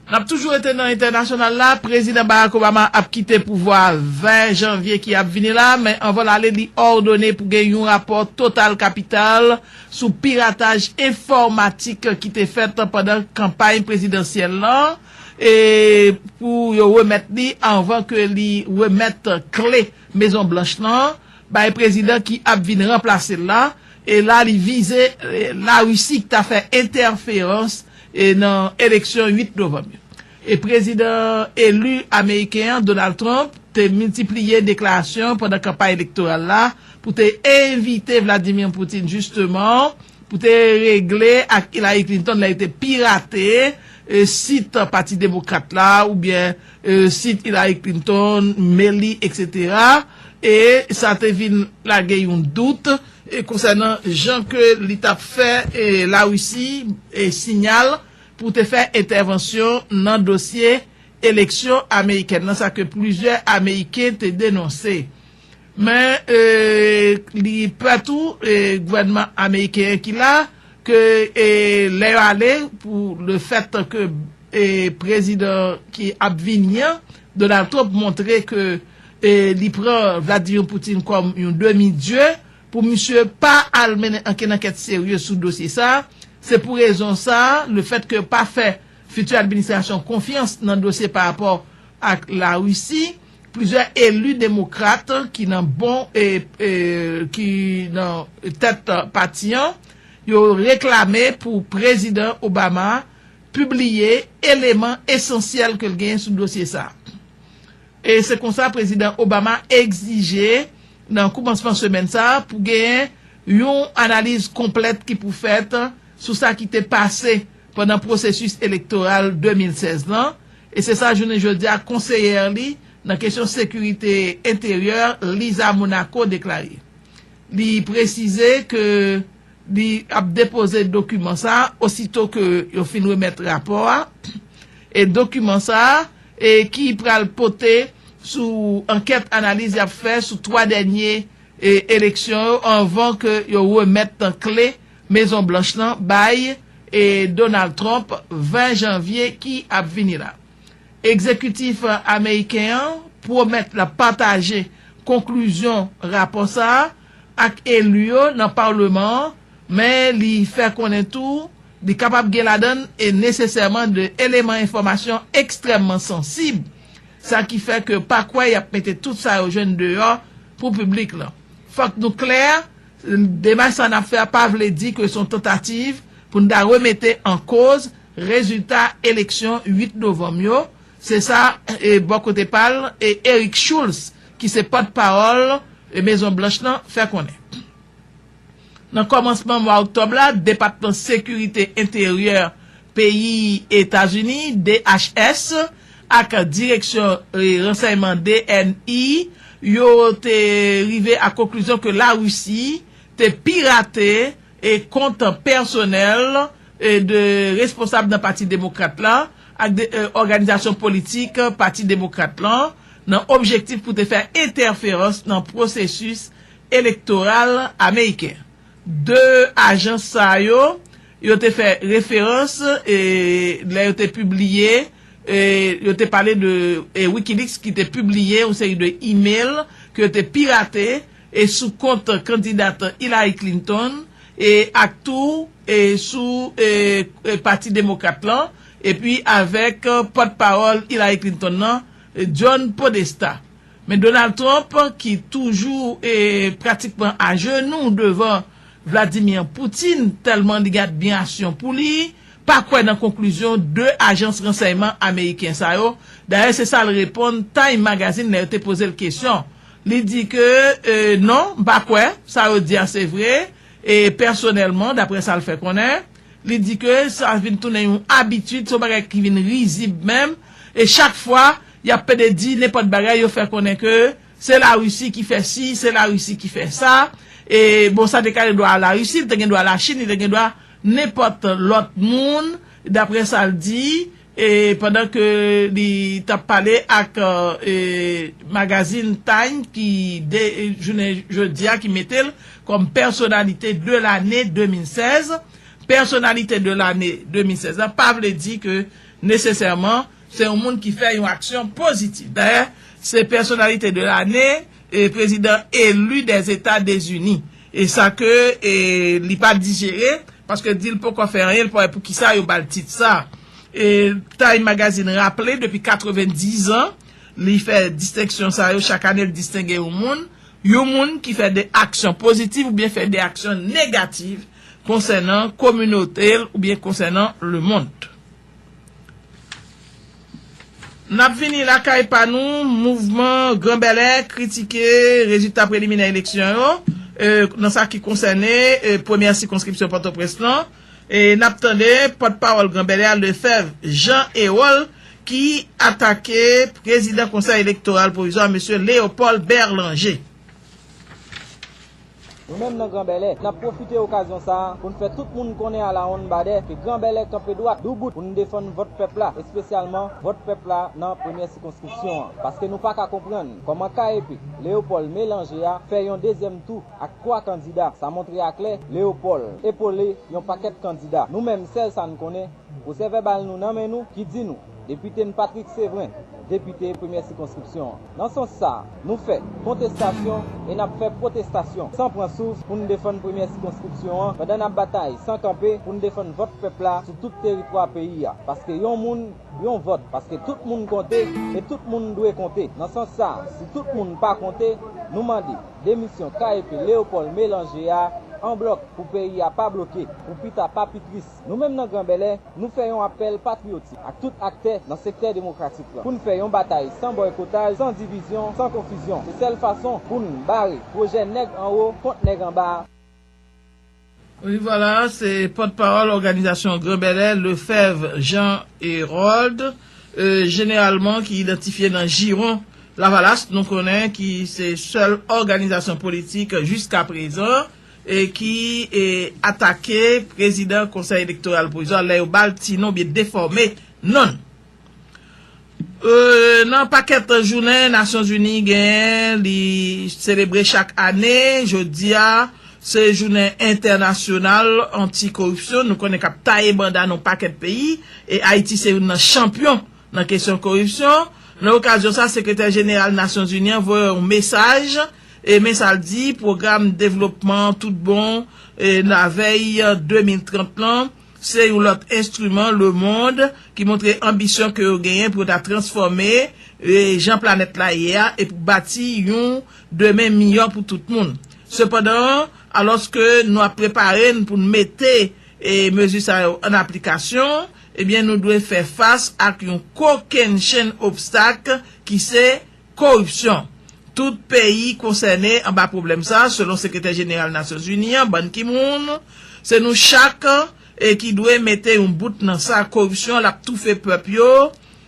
N ap toujou rete nan entènasyonal la. Prezidan Barack Obama ap kite pouvwa a ven janvye ki ap vini la, men anvan l ale, li òdone pou gen yon rapò total kapital sou pirataj enfòmatik ki te fèt pandan kanpay prezidansyèl lan, e pou yo remèt li anvan ke li remèt kle Mezon Blanch lan bay prezidan ki ap vin ranplase l la, e la li vize, e, Larisi ki ta fè entèferans, e, nan eleksyon uit novanm yo. E prezidan eli ameriken an, Donald Trump, te miltipliye deklarasyon pandan kanpay elektoral la pou te envite Vladimir Putin, jisteman, pou te regle ak Hillary Clinton lè yo te pirate, e, sit Pati Demokrat la, oubyen, e, sit Hillary Clinton, Meli, etsetera. E sa te vin lage yon dout, e, konsènan jan ke li t ap fè, e, Larisi, e, siyal pou te fè entèvansyon nan dosye eleksyon amerikèn nan, sa ke plizyè Ameriken te denonse. Men, e, li pè tou, e, gouvènman ameriken ki la, ke, e, lè yo ale pou le fèt ke, e, prezidan ki ap vini an, Donald Trump, montre ke, e, li pran Vladimir Putin kòm yon demi dye, pou misye pa al mennen ankenn ankèt serye sou dosye sa. Se pou rezon sa, le fèt ke pa fè fiti administrasyon konfyans nan dosye pa rapò ak Larisi, plizyè eli demokrat ki nan bon, e, e, ki nan tèt pati an, yo reklame pou prezidan Obama pibliye eleman esansyèl ke l genyen sou dosye sa. E se konsa prezidan Obama egzije nan koumansman semèn sa a pou genyen yon analiz konplèt ki pou fèt sou sa ki te pase pandan pwosesis elektoral de mil sèz lan, e se sa jounen jodi a konseyè li nan kesyon sekirite enteryè, Lisa Monaco, deklare. Li presize ke li ap depoze dokiman sa a osito ke yo fin remèt rapò a. E dokiman sa a, e ki pral pote sou ankèt analiz y ap fè sou twa dènye, e, eleksyon yo anvan ke yo remèt kle Mezon Blanch lan bay, e, Donald Trump ven janvye ki ap vini la. Egzekitif ameriken an pwomèt l ap pataje konklizyon rapò sa a ak eli yo nan palman an, men li fè konnen tou li kapab gen ladan l e nesesèman de eleman enfòmasyon ekstrèmman sansib, sa ki fè ke pa kwè y ap mete tout sa yo jwenn deyò pou piblik lan. Fòk nou klè, demach sa n ap fè a pa vle di ke se yon tantativ pou n ta remete an koz rezilta eleksyon uit novanm yo. Se sa, e, bò kote pa l, e, Eric Schultz, ki se pòtpawòl, e, Mezon Blanch lan, fè konnen. Nan kòmansman mwa oktòb la, Depatman Sekirite Enteryè peyi Etazini, D H S, ak Direksyon, e, Ransèyman, D N I, yo te rive a konklizyon ke Larisi te pirate, e, kont pèsonèl, e, de responsab nan Pati Demokrat la ak de, e, òganizasyon politik Pati Demokrat lan nan objektif pou te fè entèferans nan pwosesis elektoral ameriken. De ajans sa yo, yo te fè referans, e, lè yo te pibliye, e, yo te pale de, e, Wikileaks ki te pibliye yon seri de email ke yo te pirate, e, sou kont kandida Hillary Clinton, e, ak tou, e, sou, e, e, Pati Demokrat lan, epi avèk, e, pòtpawòl Hillary Clinton nan, e, John Podesta. Men Donald Trump, ki toujou e pratikman ajenou devan Vladimir Putin, tèlman li gen admirasyon pou li, pa kwè nan konklizyon de ajans ransèyman ameriken sa yo. Dayè, se sa l reponn Time Magazine lè yo te poze l kesyon. Li di ke, e, non, m pa kwè, sa yo di a se vre, e pèsonèlman, daprè sa l fè konnen, li di ke sa vin tounen yon abitid, se yon bagay ki vin rizib menm, e chak fwa, y ap pede di nenpòt bagay, yo fè konnen ke se Larisi ki fè si, se Larisi ki fè sa, e bon, sa te ka gen dwa Larisi, li te gen dwa Lachin, li te gen dwa nenpòt lòt moun, daprè sa l di, e pandan ke li t ap pale ak, e, magazin Time ki de, jounen jodi a, ki mete l kòm pèsonalite de lane de mil sèz. Pèsonalite de lane de mil sèz la pa vle di ke nesesèman se yon moun ki fè yon aksyon pozitif. Dayè, se pèsonalite de lane, e prezidan eli dèzetazini. E sa ke, e, li pa dijere, paske di l poko fè anyen, li pa wè poukisa yo ba l tit sa. E Time Magazine raple, depi katrevendiz an, li fè distenksyon sa yo, chak ane l distenge yon moun, yon moun ki fè de aksyon pozitif oubyen fè de aksyon negatif konsènan kominote l oubyen konsènan lemonn. N ap vini lakay pa nou, mouvman Gran Bèlè kritike rezilta preliminè eleksyon yo, e, nan sa ki konsène, e, premyè sikonskripsyon Pòtoprens lan. E n ap tande pòtpawòl Gran Bèlè a, Lefebvre Jean Hérol, ki atake prezidan Konsèy Elektoral Pwovizwa, mesye Léopold Berlanger. Nou menm nan Gran Bèlè, n ap pwofite okazyon sa a pou n fè tout moun konnen alawonnbadè ke Gran Bèlè kanpe dwat, doubout pou n defann vòt pèp la, espesyalman vòt pèp la nan premyè sikonskripsyon an. Paske nou pa ka konprann kòman K E P Léopold Mélanger a fè yon dezyèm tou ak twa kandida. Sa montre aklè Léopold epole yon pakèt kandida. Nou menm, sèl sa n konnen, pwosèvèbal nou nan men nou ki di nou, depite n Patrick Séverin, depite premyè sikonskripsyon an. Nan sans sa a, nou fè kontestasyon e n ap fè pwotestasyon san pran souf pou n defann premyè sikonskripsyon an, pandan n ap batay san kanpe pou n defann vòt pèp la sou tout teritwa peyi a. Paske yon moun, yon vòt, paske tout moun konte e tout moun dwe konte. Nan sans sa a, si tout moun pa konte, nou mande demisyon K E P Léopold Mélanger a an blòk pou peyi a pa bloke, pou pita pa pi tris. Nou menm nan Gran Bèlè, nou fè yon apèl patriyotik ak tout aktè nan sektè demokratik lan pou n fè yon batay san bòykotaj, san divizyon, san konfizyon. Se sèl fason pou n bare pwojè nèg anwo kont nèg anba a. Wi, vwala, se pòtpawòl òganizasyon Gran Bèlè, Lefebvre Jean Hérol, e, jeneralman ki idantifye nan Jiwon Lavalas, nou konnen ki se sèl òganizasyon politik jiskaprezan e ki, e, atake prezidan Konsèy Elektoral Pwovizwa lè yo ba l ti non oubyen defòme non l. E, nan pakèt jounen Nasyonzini genyen, li selebre chak ane, jodi a, se jounen entènasyonal anti-koripsyon. Nou konnen k ap taye banda nan yon pakèt peyi, e Ayiti se youn nan chanpyon nan kesyon koripsyon. Nan okazyon sa, sekretè jeneral Nasyonzini an voye yon mesaj, e men sa l di, pwogram devlopman tout bon, e lavèy de mil trant lan, se yon lòt enstriman lemonn ki montre anbisyon ke yo genyen pou yo ta transfòme, e, jan planèt la ye a e pou bati yon demen miyò pou tout moun. Sepandan, alòske nou ap prepare n pou n mete, e, mezi sa yo an aplikasyon, ebyen, nou dwe fè fas ak yon kokennchenn obstak ki se koripsyon. Tout peyi konsène anba pwoblèm sa, selon sekretè jeneral Nasyonzini an, Ban Ki-moon. Se nou chak, e, ki dwe mete yon bout nan sa. Koripsyon, l ap toufe pèp yo,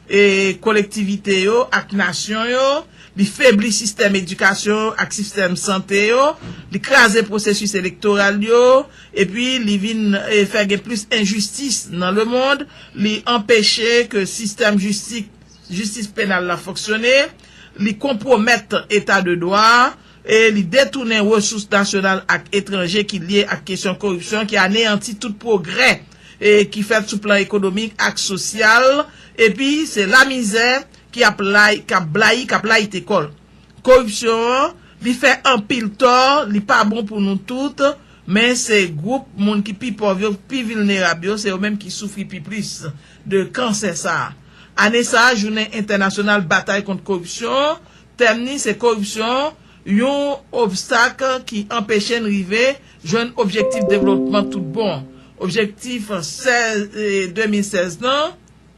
e, kolektivite yo ak nasyon yo. Li febli sistèm edikasyon ak sistèm sante yo. Li kraze pwosesis elektoral yo. Epi, li vin, e, fè gen plis enjistis nan lemonn. Li anpeche ke sistèm jistis jistis penal la fonksyone, li konpwomèt eta de dwa a, e li detounen resous nasyonal ak etranje ki lye ak kesyon koripsyon, ki aneyanti tout pwogrè, e ki fèt sou plan ekonomik ak sosyal, epi se lamizè ki ap lay, k ap blayi, k ap layite kò l. Koripsyon an, li fè anpil tò, li pa bon pou nou tout, men se gwoup moun ki pi pòv yo, pi vilnerab yo, se yo menm ki soufri pi plis de kansè sa a. Ane sa a, jounen entènasyonal batay kont koripsyon, Tèm ni se koripsyon, yon obstak ki anpeche n rive jwenn objektif devlopman tout bon. Objektif sèz, eh, de mil sèz nan,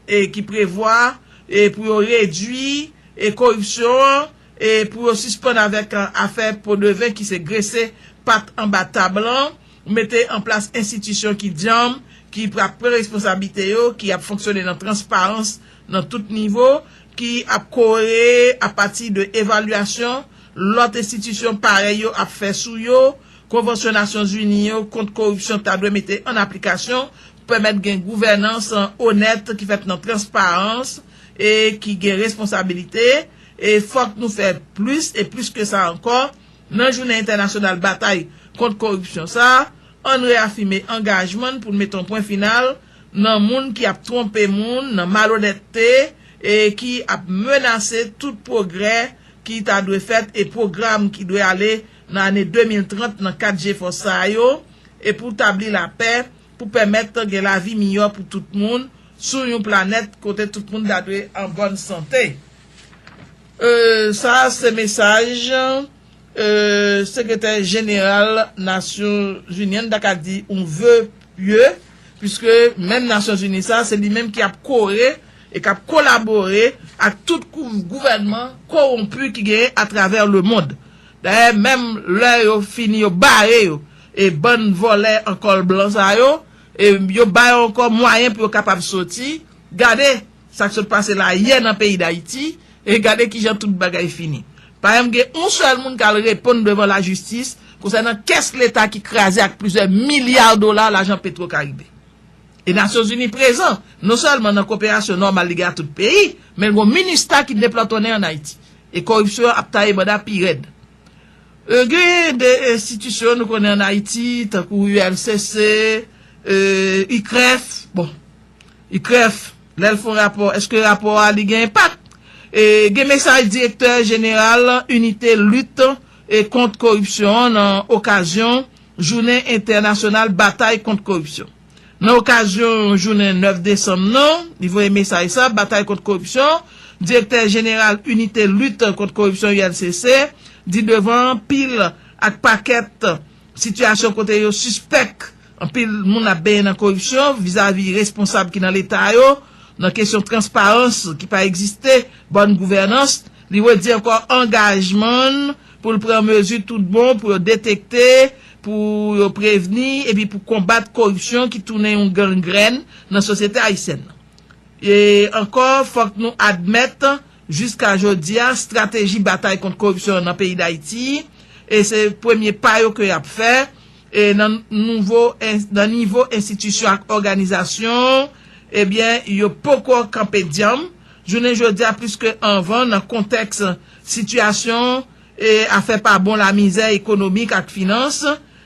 e ki prevwa, e pou yo redui, e koripsyon an, e pou yo sispann avèk, eh, afè podevin ki se grese pat anba tab lan, mete an plas enstitisyon ki djanm, ki pral pran responsablite yo, ki ap fonksyone nan transparans nan tout nivo, ki ap kore apati de evalyasyon lòt enstitisyon parèy yo ap fè sou yo. Konvansyon Nasyonzini yo kont koripsyon ta dwe mete an aplikasyon pou pèmèt gen gouvènans onèt ki fèt nan transparans e ki gen responsabilite. E fòk nou fè plis e plis ke sa ankò nan Jounen Entènasyonal Batay kont Koripsyon sa a. Ann reyafime angajman n pou n mete yon pwen final nan moun ki ap twonpe moun, nan malonètte, e ki ap menase tout pwogrè ki ta dwe fèt e pwogram ki dwe ale nan ane de mil trant nan kad jefò sa yo, e pou tabli lapè, pou pèmèt gen lavi miyò pou tout moun sou yon planèt kote tout moun ta dwe an bòn sante. E, sa se mesaj, e, Sekretè Jeneral Nasyonzini an, ta ka di yon ve pye, piske menm Nasyonzini sa, se li menm ki ap kore e k ap kolabore ak tout kou-, gouvènman kowonpi ki genyen atravè lemonn. Dayè, menm lè yo fini, yo bare yo, e bann vòlè an kòl blan sa yo, e yo ba yo ankò mwayen pou yo kapab soti. Gade sa k sot pase la yè nan peyi Dayiti, e gade kijan tout bagay fini. Pa janm gen yon sèl moun k al reponn devan lajistis konsènan kès Leta ki kraze ak plizyè milya dola lajan Petwo Karibe. E Nasyonzini prezan, non sèlman nan koperasyon nòmal li gen ak tout peyi, men l gen yon MINUSTAH ki deplantonnen ann Ayiti. E koripsyon ap taye banda pi rèd. E, gen de enstitisyon nou konnen ann Ayiti, tankou U L C C, e, I K R E F. Bon, I K R E F, lè l fè yon rapò, èske rapò a li gen enpak? E, gen mesaj direktè jeneral Inite Lit e Kont Koripsyon an nan okazyon Jounen Entènasyonal Batay Kont Koripsyon. Nan okazyon jounen nèf desanm nan, li voye mesaj sa, batay kont koripsyon, direktè jeneral Inite Lit Kont Koripsyon, U L C C, di devan pil ak pakèt sitiyasyon kote yo sispèk anpil moun ap benyen nan koripsyon vizavi responsab ki nan Leta yo, nan kesyon transparans ki pa egziste, bòn gouvènans, li redi ankò angajman l pou l pran mezi tout bon pou yo detekte, pou yo prevni epi pou konbat koripsyon ki tounen yon gangrèn nan sosyete ayisyèn nan. E ankò, fòk nou admèt, jiska jodi a, estrateji batay kont koripsyon nan peyi Dayiti, e se premye pa yo ke y ap fè, e nan nouvo en-, nan nivo enstitisyon ak òganizasyon, ebyen, yo poko kanpe dyanm. Jounen jodi a, plis ke anvan, nan kontèks sitiyasyon e afè pa bon, lamizè ekonomik ak finans,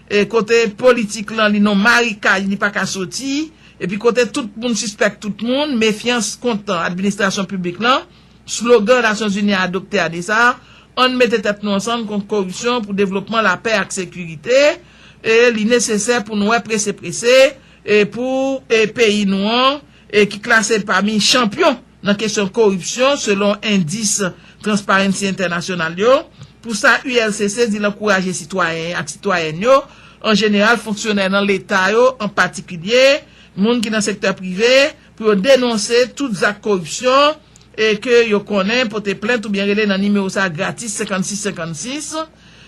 e kote politik lan li nan marikaj, li pa ka soti, epi kote tout moun sispèk tout moun, mefyans kont administrasyon piblik lan, slogan Nasyonzini adopte ane sa a, ann mete tèt nou ansanm kont koripsyon pou devlopman, lapè ak sekirite, e li nesesè pou nou wè prese prese, e pou, e peyi nou an, e ki klase pami chanpyon nan kesyon koripsyon selon endis Transparency International yo. Pou sa, U L C C di l ankouraje sitwayen ak sitwayèn yo, an jeneral fonksyonè nan Leta yo an patikilye, moun ki nan sektè prive, pou yo denonse tout zak koripsyon e ke yo konnen, pote plent oubyen rele nan nimewo sa gratis, senkannsis senkannsis,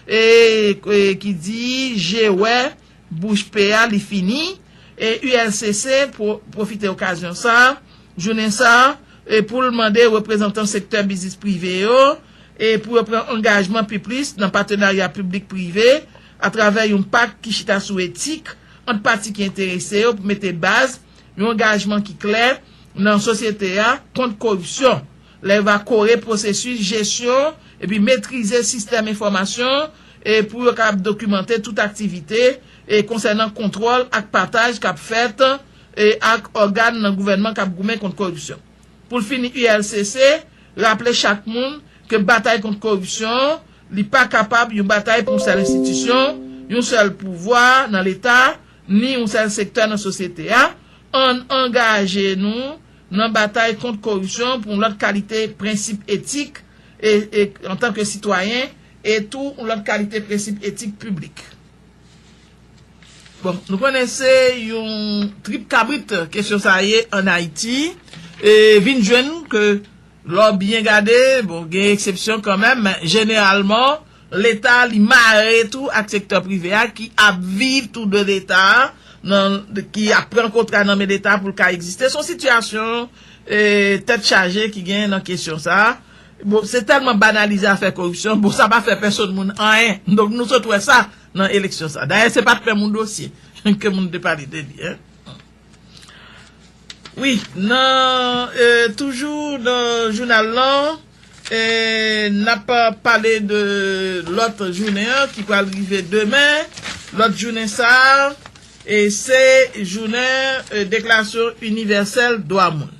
e, e ki di je wè bouch pe a li fini, e U L C C pwo-, pwofite okazyon sa, jounen sa, e pou l mande reprezantan sektè biznis prive yo, e pou yo pran angajman pi plis nan patenarya piblik prive atravè yon pak ki chita sou etik ant pati ki enterese yo pou mete baz yon angajman ki klè nan sosyete a kont koripsyon. Lè yo va kore pwosesis jesyon epi metrize sistèm enfòmasyon e pou yo kapab dokimante tout aktivite e konsènan kontwòl ak pataj k ap fèt e ak ògàn nan gouvènman k ap goumen kont koripsyon. Pou l fini, U L C C raple chak moun ke batay kont koripsyon, li pa kapab yon batay pou yon sèl enstitisyon, yon sèl pouvwa nan Leta, ni yon sèl sektè nan sosyete a. Ann angaje nou nan batay kont koripsyon pou yon lòt kalite prensip etik e, e, antanke sitwayen, e tou yon lòt kalite prensip etik piblik. Bon, nou konnen se yon trip kabrit kesyon sa ye ann Ayiti, e vin jwenn ke lè w byen gade, bon, gen eksepsyon kanmenm, men jeneralman, Leta, li mare tou ak sektè prive a ki ap viv tou de Leta, nan, ki ap pran kontra nan men Leta pou l ka egziste. Se yon sitiyasyon, e, tèt chaje ki gen nan kesyon sa a. Bon, se tèlman banalize afè koripsyon, bon, sa pa fè pèsonn moun anyen. Donk, nou sot wè sa nan eleksyon sa. Dayè, se pa t menm yon dosye ke moun te pale de li, en. Wi, nan, e, toujou nan jounal lan, e, n ap pale de lòt jounen an ki pral rive demen. Lòt jounen sa a, e, se jounen, e, deklarasyon inivèsèl dwa moun.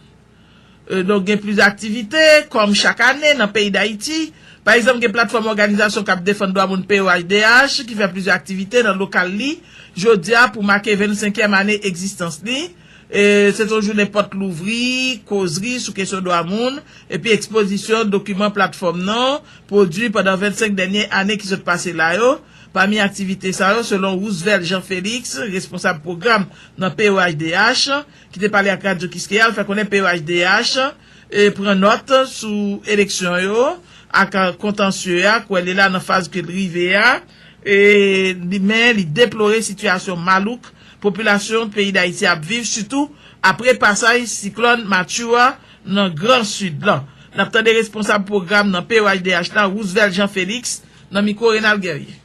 E, donk, gen plizyè aktivite, kòm chak ane nan peyi Dayiti. Pa egzanp, gen platfòm òganizasyon k ap defann dwa moun P O H D H ki fè plizyè aktivite nan lokal li jodi a pou make vennsenkyèm ane egzistans li. E, se te yon jounen pòt louvri, kozri sou kesyon dwa moun, epi ekspozisyon dokiman platfòm nan pwodui pandan vennsenk dènye ane ki sot pase la yo. Pami aktivite sa yo, selon Roosevelt Jean Félix, responsab pwogram nan P O H D H, ki te pale ak Radyo Kiskeya, l fè konnen P O H D H, e, pran nòt sou eleksyon yo ak, a, kontansye a, kwè li la nan faz ke l rive a, e, li, men li deplore sitiyasyon malouk popilasyon peyi Dayiti ap viv, sitou apre pasaj siklòn Matthew a nan Gran Sid lan. N ap tande responsab pwogram nan P O H D H la, Roosevelt Jean Félix, nan mikwo Renald Guerrier.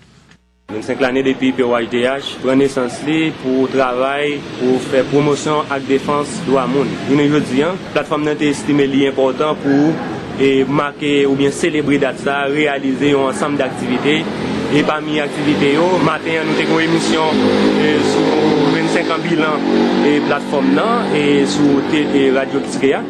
Vennsenk lane depi P O H D H pran nesans li pou travay, pou fè pwomosyon ak defans dwa moun. Jounen jodi a, platfòm nan te estime li enpòtan pou, e, make oubyen selebre dat sa a, reyalize yon ansanm daktivite. E pami aktivite yo, maten an, nou te gen yon emisyon, e, sou vennsenk an bilan, e, platfòm nan, e, sou te, e, Radyo Kiskeya.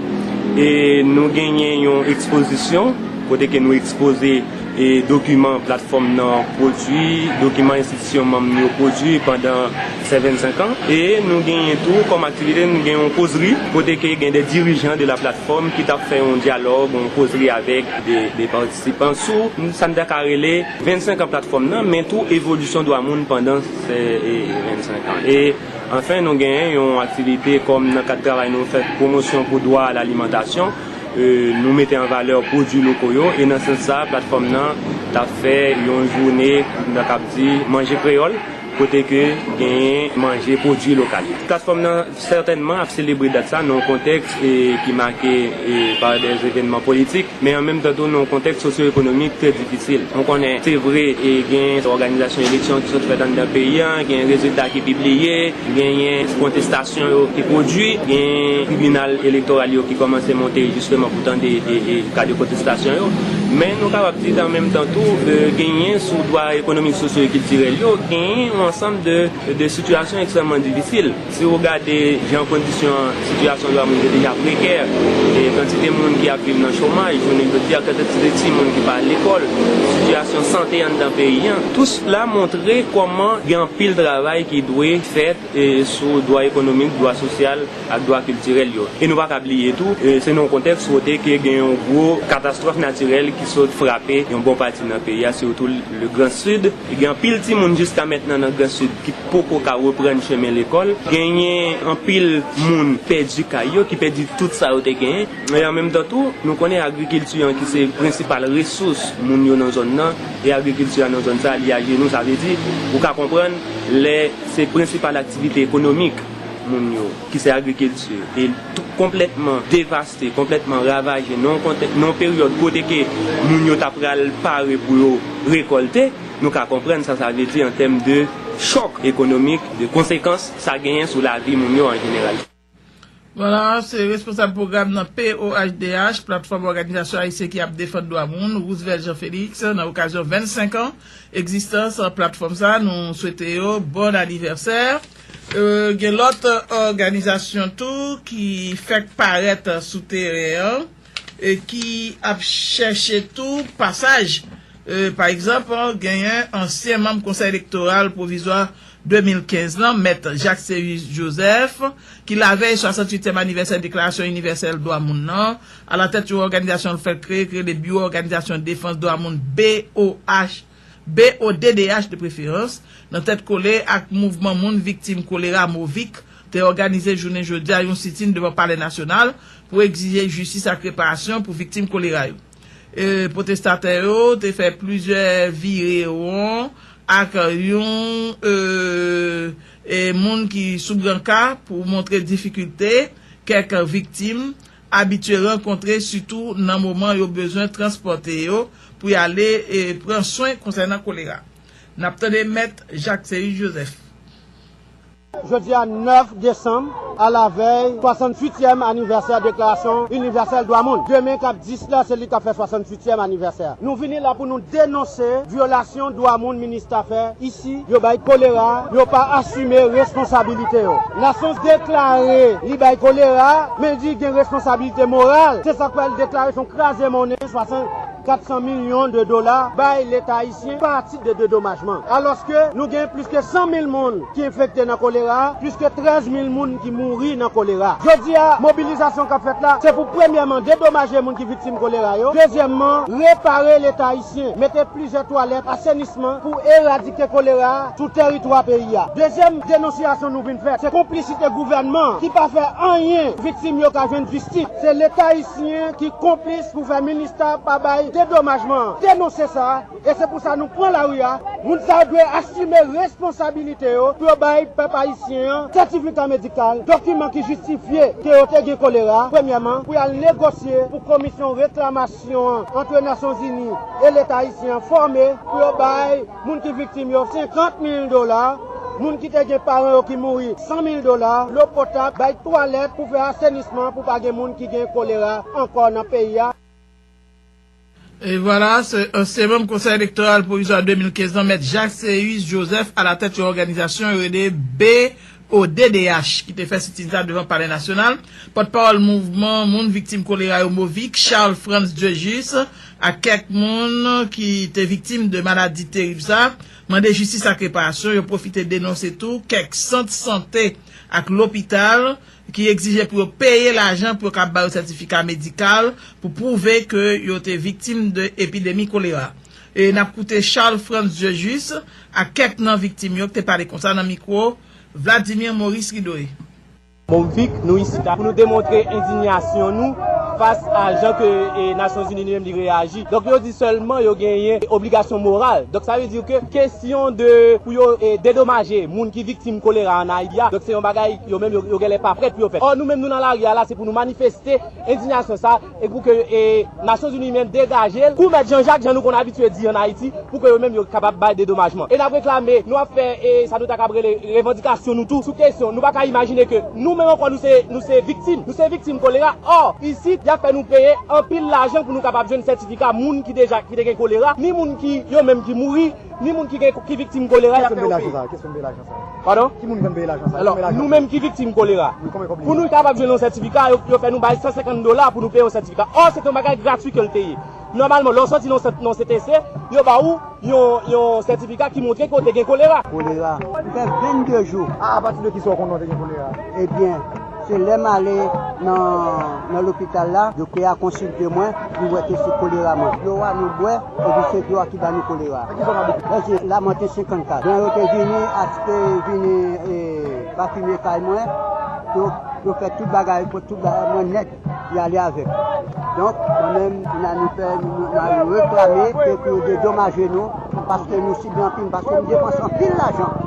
E nou genyen yon ekspozisyon kote ke nou ekspoze, e, dokiman platfòm nan pwodui, dokiman enstitisyon manm yo pwodui pandan se vennsenk an. E nou genyen tou kòm aktivite, nou gen yon kozri kote ke gen de dirijan de la platfòm ki t ap fè yon dyalòg, yon kozri avèk de, de patisipan sou sa n ta ka rele vennsenk an platfòm nan, men tou evolisyon dwa moun pandan se, e, vennsenk an. E anfen, nou genyen yon aktivite kòm nan kad travay nou fè pwomosyon pou dwa a lalimantasyon. E, nou mete an valè pwodui loko yo, e nan sans sa, platfòm nan t ap fè yon jounen, nou ta kab di, manje kreyòl, kote ke genyen manje pwodui lokal. Platfòm nan sètènman ap selebre dat sa nan yon kontèks, e, ki make, e, pa de evènman politik, men an menm tan tou nan yon kontèks sosyo-ekonomik trè difisil. Nou konnen, se vre, e, gen òganizasyon eleksyon ki sot fèt anndan peyi a, gen rezilta ki pibliye, genyen kontestasyon yo ki pwodui, gen tribinal elektoral yo ki kòmanse monte jisteman pou tande, e, e, ka de kontestasyon yo. Men nou kapab di an menm tan tou, e, genyen sou dwa ekonomik, sosyo e kiltirèl yo, genyen yon ansanm de, de sitiyasyon ekstrèmman difisil. Si w gade jan kondisyon sitiyasyon dwa moun yo deja prekè, e kantite moun ki ap viv nan chomaj, jounen jodi a, kantite timoun ki pa al lekòl, sitiyasyon sante anndan peyi a, tout sila montre kòman gen anpil travay ki dwe fèt, e, sou dwa ekonomik, dwa sosyal ak dwa kiltirèl yo. E nou pa ka bliye tou, e, se nan yon kontèks kote ke gen yon gwo katastwòf natirèl ki sot frape yon bon pati nan peyi a, sitou le Gran Sid. Gen anpil timoun jiska mentnan nan Gran Sid ki poko ka reprann chemen lekòl. Genyen anpil moun pèdi kay yo, ki pèdi tout sa yo te genyen. E an menm tan tou, nou konnen agrikilti an ki se prensipal resous moun yo nan zòn nan, e agrikilti a nan zòn sa a, li ajenou, sa vle di, ou ka konprann lè se prensipal aktivite ekonomik moun yo, ki se agrikilti, e tou konplètman devaste, konplètman ravaje, nan yon konte-, nan yon peryòd kote ke moun yo ta pral pare pou yo rekòlte, nou ka konprann sa sa vle di an tèm de chòk ekonomik, de konsekans sa genyen sou lavi moun yo an jeneral. Vwala, se responsab pwogram nan P O H D H, Platfòm Òganizasyon Ayisyen ki ap Defann Dwa Moun, Roosevelt Jean Félix, nan okazyon vennsenk an egzistans platfòm sa. Nou swete yo bon anivèsè. E, gen lòt òganizasyon tou ki fèk parèt sou teren an, e ki ap chèche tou pasaj, E, pa egzanp, genyen ansyen manm Konsèy Elektoral Pwovizwa de mil kenz lan, Mèt Jacques Céus Joseph, ki lavèy swasanntuityèm anivèsè Deklarasyon Inivèsèl Dwa Moun nan, alatèt yon òganizasyon l fèk kreye, ki rele Biwo Òganizasyon Defans Dwa Moun, B O H, B O D D H de preferans, nan tèt kole ak mouvman moun viktim kolera, Movik, te òganize jounen jodi a yon sitin devan Palè Nasyonal pou egzije jistis ak reparasyon pou viktim kolera yo. E, pwotestatè yo te fè plizyè vire won ak yon, e, e, moun ki sou branka pou montre difikilte kèk viktim abitye rankontre, sitou nan moman yo bezwen transpòte yo pou y ale, e, pran swen konsènan kolera. N ap tande Mèt Jacques Céus Joseph. Jodi a nèf desanm, alavèy swasanntuityèm anivèsè Deklarasyon Inivèsèl Dwa Moun. Demen k ap dis la, se li k ap fè swasanntuityèm anivèsè. Nou vini la pou nou denonse vyolasyon dwa moun MINUSTAH fè isi. Yo bay kolera, yo pa asime responsabilite yo. Nasyon deklare li bay kolera, men di gen responsabilite moral. Se sa k fè l deklare se yon kraze monnen, swasannkat san milyon de dola bay Leta ayisyen pa tit de dedomajman. Alòske nou gen plis ke san mil moun ki enfekte nan kolera, plis ke trèz mil moun ki mouri nan kolera. Jodi a, mobilizasyon k ap fèt la, se pou premyèman dedomaje moun ki viktim kolera yo, dezyèmman, repare Leta ayisyen, mete plizyè twalèt asenisman pou eradike kolera sou teritwa peyi a. Dezyèm denonsyasyon nou vin fè, se konplisite gouvènman ki pa fè anyen viktim yo ka jwenn jistis. Se Leta ayisyen ki konplis pou fè MINUSTAH pa bay dedomajman. Denonse sa, e se pou sa nou pran lari a. Moun sa yo dwe asime responsabilite yo pou yo bay pèp ayisyen an sètifika medikal, dokiman ki jistifye ke yo te gen kolera, premyèman, pou y al negosye pou komisyon reklamasyon an ant Nasyonzini e Leta ayisyen an fòme pou yo bay moun ki viktim yo senkant mil dola, moun ki te gen paran yo ki mouri san mil dola, dlo potab, bay twalèt pou fè asenisman pou pa gen moun ki gen kolera ankò nan peyi a. E vwala, se ansyen manm Konsèy Elektoral Pwovizwa de mil kenz lan, Mèt Jacques Céus Joseph, alatèt yon òganizasyon yo rele B O D D H, ki te fè sitin sa devan Palè Nasyonal. Pòtpawòl mouvman moun viktim kolera yo, Movik, Charles Frantz Dieujusse, ak kèk moun ki te viktim de maladi terib sa, mande jistis ak reparasyon. Yo pwofite denonse tou kèk sant sante ak lopital ki egzije pou yo peye lajan pou yo kab ba yo sètifika medikal pou pwouve ke yo te viktim de epidemi kolera. E n ap koute Charles Frantz Dieujusse ak kèk nan viktim yo ki te pale konsa nan mikwo Vladimir Maurice Ridoé. Movik, nou isit la pou nou demontre endinyasyon nou fas a jan ke, e, Nasyonzini li menm li reyaji. Donk, yo di sèlman yo genyen obligasyon moral. Donk, sa vle di ke kesyon de pou yo, e, dedomaje moun ki viktim kolera ann Ayiti a, donk, se yon bagay yo menm yo, yo genlè pa prèt pou yo fè. Ò, nou menm nou nan lari a la, se pou nou manifeste endinyasyon sa, e pou ke, e, Nasyonzini menm degaje l, kou Mèt Jan Jak, jan nou konn abitye di ann Ayiti, pou ke yo menm yo kapab bay dedomajman. E n ap reklame, nou ap fè, e, sa nou ta kab rele revandikasyon nou tou sou kesyon. Nou pa ka imajine ke nou menm ankò nou se, nou se viktim. Nou se viktim kolera. Ò, isit, y ap fè nou peye anpil lajan pou nou kapab jwenn sètifika moun ki deja, ki te gen kolera, ni moun ki, yo menm ki mouri, ni moun ki gen, ki viktim kolera, y ap fè yo peye. Kiyès ki konn peye lajan sa? Kiyès ki konn peye lajan sa? Padon? Ki moun ki konn peye lajan sa? Alò, nou menm ki viktim kolera, pou nou kapab jwenn yon sètifika, yo, yo fè nou bay san senkant dola pou nou peye yon sètifika. Ò, se te yon bagay gratui ke l te ye. Nòmalman, lè w soti nan, nan C T C, yo ba ou yon, yon sètifika ki montre ke w te gen kolera. Kolera. M fè vennde jou. A, apati de kisa w konnen w te gen kolera? Ebyen, se lè m ale nan, nan lopital la, doktè a konsilte mwen, li wè ke se kolera mwen. Dlo a nou bwè, epi se dlo a ki ba nou kolera. Sa ki fè w pa bouke? Mwen se Lamanten senkannkat. Jan yo te vini, achte vini, e, pa fimen kay mwen, yo, yo fè tout bagay, yo pran tout bagay mwen nèt, y ale avèk. Donk, mwen menm, n a nou fè, n a reklame ke pou yo dedomaje nou, paske nou sibi anpil, paske nou depanse anpil lajan.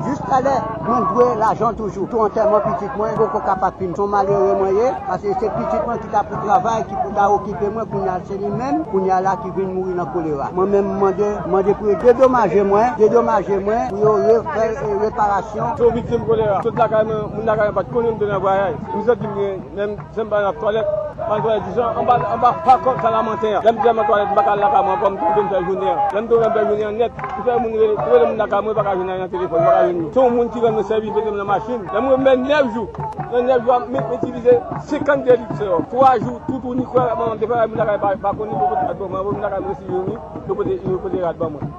Jis talè, mwen dwe lajan toujou. Tou antèman pitit mwen poko kapab fini. Se yon malere mwen ye, paske se pitit mwen ki ta pou travay, ki pou ta okipe mwen, kounye a se li menm, kounye a la ki vin mouri nan kolera. Mwen menm, m mande, mande pou yo dedomaje mwen, dedomaje mwen, pou yo refè, e, reparasyon. Se yon viktim kolera. Sot lakay mwen, moun lakay mwen pa t konnen m te nan vwayaj. M santi m gen, menm jan m pa nan twalèt. Antwalèt Dijan, anba, anba pakòt Kalamanten an. Lè m te nan twalèt, m pa ka al lakay mwen ankò, m tonbe m fè jounen an. Lè m tonbe m fè jounen an nèt, m fè moun rele, rele moun lakay mwen, pa ka jwenn nan telefòn, pa ka jwenn moun. Se yon moun ki rann mwen sèvis, mete m nan machin. Lè m rive, m fè nèf jou. Nan nèf jou a, m, m itilize senkannde lit sèl. Twa jou, toutou ni kwè, manman m te fè moun lakay pa, pa konnen, yo pote rad ban mwen, moun lakay mwen resi yo ni, yo pote, yo pote rad ban mwen.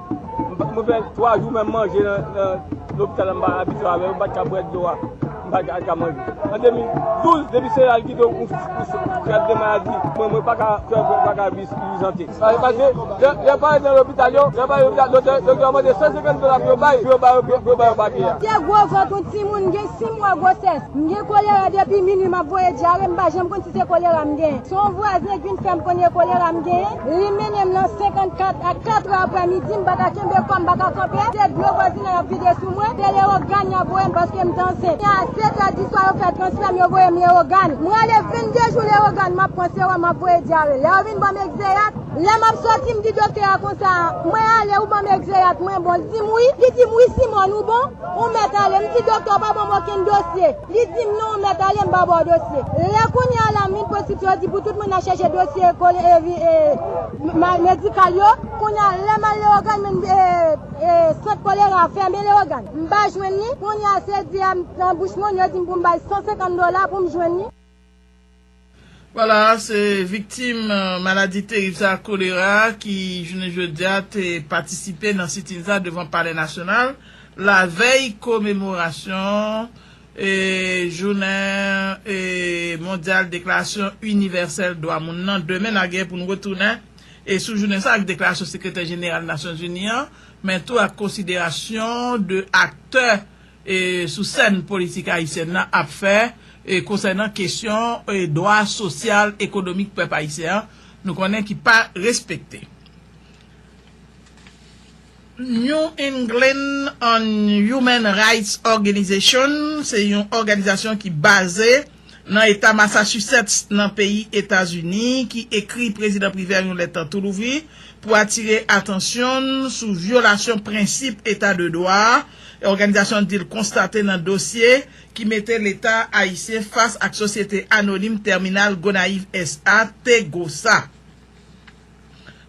M pa, mwen fè twa jou menm manje nan, nan lopital la, m pa abitye avè yo, m pa t ka bwè dlo a, m pa t ka manje. An de mil douz, depi se la l kite yon, yon, yon krèv de maladi, mwen, mwen pa ka, krèv mwen pa ka vi-, vizante. Sa se paske lè, lè pa nan lopital yo, lè pa lopital, doktè, doktè a mande san senkant dola pou yo bay, pou yo bay, pou yo bay yo papye a. Se gwo vant yon timoun gen sis mwa gwosès. M gen kolera depi minui, m ap voye dyare, m pa janm konn si se kolera m genyen. Se yon vwazen ki vin fè m konnen kolera m genyen. Li mennen m nan senkannkat a katrè aprèmidi, m pa ka kenbe kò m, m pa ka kanpe. Se dlo vwazinay ap vide sou mwen. Se Lewogàn y ap voye m paske m te ansent. E a sèt è di swa yo fè transfè m, yo voye m Lewogàn. M rale vennde jou Lewogàn, m ap pran sewòm, m ap voye dyare. Lè yo vin ban m Exeat, lè m ap sòti, m di doktè a konsa, mwen ale, ou ban m Exeat, mwen bon. Li di m wi. Li di m wi, Simòn, ou bon? Ou mèt ale. M di doktè a pa ban m okenn dosye. Li di m non, ou mèt ale, m pa ba w dosye. Lè kounye a la, m vin posib, yo di pou tout moun nan chèche dosye kole-, e, vi-, e, ma-, medikal yo. Kounye a, lè m al Lewogàn, men, e, e, sant kolera a fèmen Lewogàn. M pa jwenn li. Kounye a, se di a m nan bouch moun, yo di m pou m bay san senkant dola pou m jwenn li. Vwala, se viktim, eh, maladi terib sa, kolera, ki jounen jodi a te patisipe nan sitin sa devan Palè Nasyonal, lavèy komemorasyon, eh, jounen, eh, mondyal deklarasyon inivèsèl dwa moun nan. Demen, n a gen pou n retounen, eh, sou jounen sa ak deklarasyon sekretè jeneral Nasyonzini an, men tou ak konsiderasyon de aktè e, sou sèn politik ayisyèn nan ap fè, e, konsènan kesyon, e, dwa sosyal, ekonomik pèp ayisyen an, nou konnen ki pa respekte. New England and Human Rights Organization se yon òganizasyon ki baze nan eta Massachusetts, nan peyi Etazini, ki ekri Prezidan Privert yon lèt tou louvri pou atire atansyon l sou vyolasyon prensip eta de dwa òganizasyon an di l konstate nan dosye ki mete Leta ayisyen fas ak sosyete anonim tèminal Gonayiv S A, Tegosa.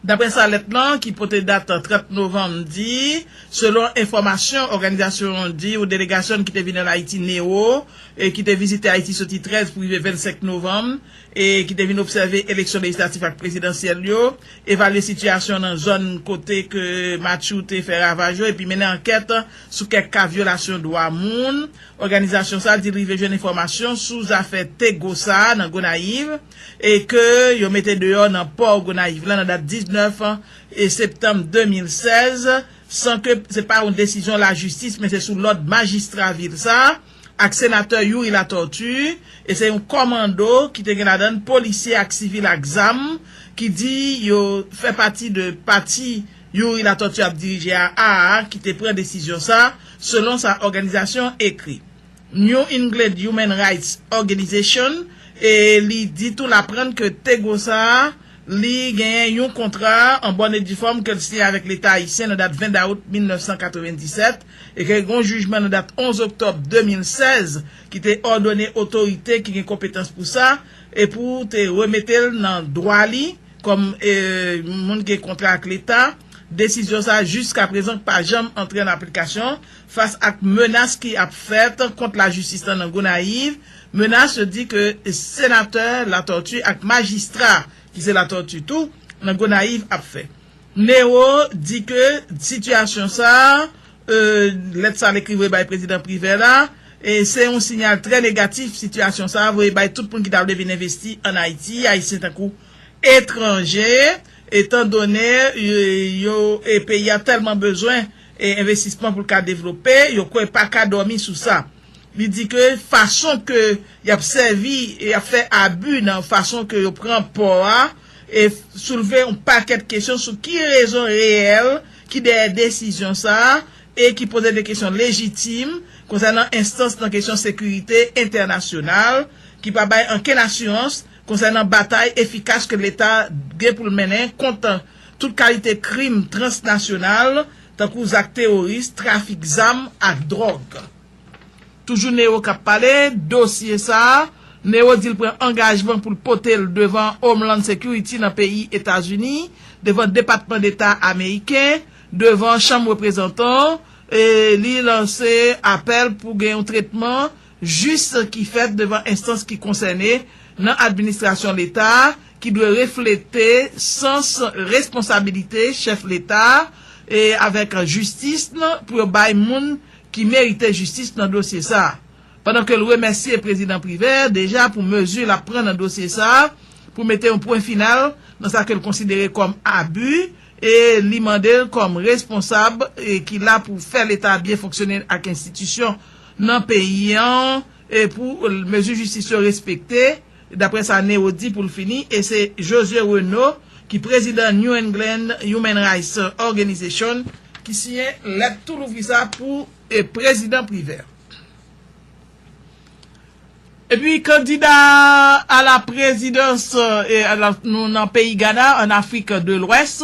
Daprè sa lèt lan, ki pote dat trant novanm, di, selon enfòmasyon òganizasyon an di, yon delegasyon ki te vin an Ayiti, Neo, e ki te vizite Ayiti soti trèz pou rive vennsenk novanm, e ki te vin obsève eleksyon lejislatif ak prezidansyèl yo, evalye sitiyasyon nan zòn kote ke Matthew te fè ravaj yo, epi mennen ankèt sou kèk ka vyolasyon dwa moun. Òganizasyon sa a di l rive jwenn enfòmasyon sou zafè Tegosa nan Gonayiv, e ke yo mete deyò nan pò Gonayiv la nan dat diznèf septanm de mil sèz, san ke se pa yon desizyon lajistis, men se sou lòd majistra vil sa a ak senatè Youri Latortue, e se yon kòmando ki te gen ladan l polisye ak sivil ak zam, ki di yo fè pati de pati Youri Latortue ap dirije a, a, ki te pran desizyon sa, selon sa òganizasyon ekri. New England Human Rights Organization, e li di tou l aprann ke Tegosa, li genyen yon kontra an bòn e di fòm ke l siyen avèk Leta ayisyen nan dat ven dawout mil nèf san katrevenndisèt, e ke gen yon jijman nan dat onz oktòb de mil sèz ki te òdone otorite ki gen konpetans pou sa, e pou te remete l nan dwa li kòm, e, moun ki gen kontra ak Leta. Desizyon sa a jiskaprezan pa janm antre an aplikasyon fas ak menas ki ap fèt kont lajistis lan nan Gonayiv, menas yo di ke senatè Latortue ak majistra ki se Latortue tou nan Gonayiv ap fè. Neo di ke sitiyasyon sa a, e, lèt sa l ekri voye bay prezidan Privè la, e se yon siyal trè negatif sitiyasyon sa a voye bay tout moun ki ta vle vin envesti ann Ayiti, Ayisyen tankou etranje, etandone, e, yo, e, peyi a tèlman bezwen, e, envestisman pou l ka devlope, yo kwè pa ka dòmi sou sa. Li di ke fason ke y ap sèvi, y ap fè abi nan fason ke yo pran pò a, e soulve yon pakèt kesyon sou ki rezon reyèl ki dèyè desizyon sa a, e ki poze de kesyon lejitim konsènan enstans nan kesyon sekirite entènasyonal, ki pa bay ankenn asirans konsènan batay efikas ke Leta gen pou l mennen kont tout kalite krim transnasyonal, tankou zak teworis, trafik zam ak dwòg. Toujou Neo k ap pale, dosye sa a, Nero di l pran angajman pou l pote l devan Homeland Security nan peyi Etazini, devan Depatman Deta ameriken, devan Chanm Reprezantan, e li lanse apèl pou gen yon tretman jis ki fèt devan enstans ki konsène nan administrasyon leta, ki dwe reflete sans responsabilite chèf leta e avèk jistis pou yo bay moun ki merite jistis nan dosye sa a. Pandan ke l remèsye Prezidan Privert deja pou mezi l ap pran nan dosye sa a, pou mete yon pwen final nan sa ke l konsidere kòm abi, e li mande l kòm responsab e ki la pou fè leta byen fonksyone ak enstitisyon nan peyi an, e pou mezi jistis yo respekte, daprè sa Nero di pou l fini, e se Josué Renaud, ki prezidan New England Human Rights Organization, ki siyen lèt tou louvri sa pou e Prezidan Privert. Epi kandida a la prezidans, e, a la, nou nan peyi Gana, an Afrik de Lwès,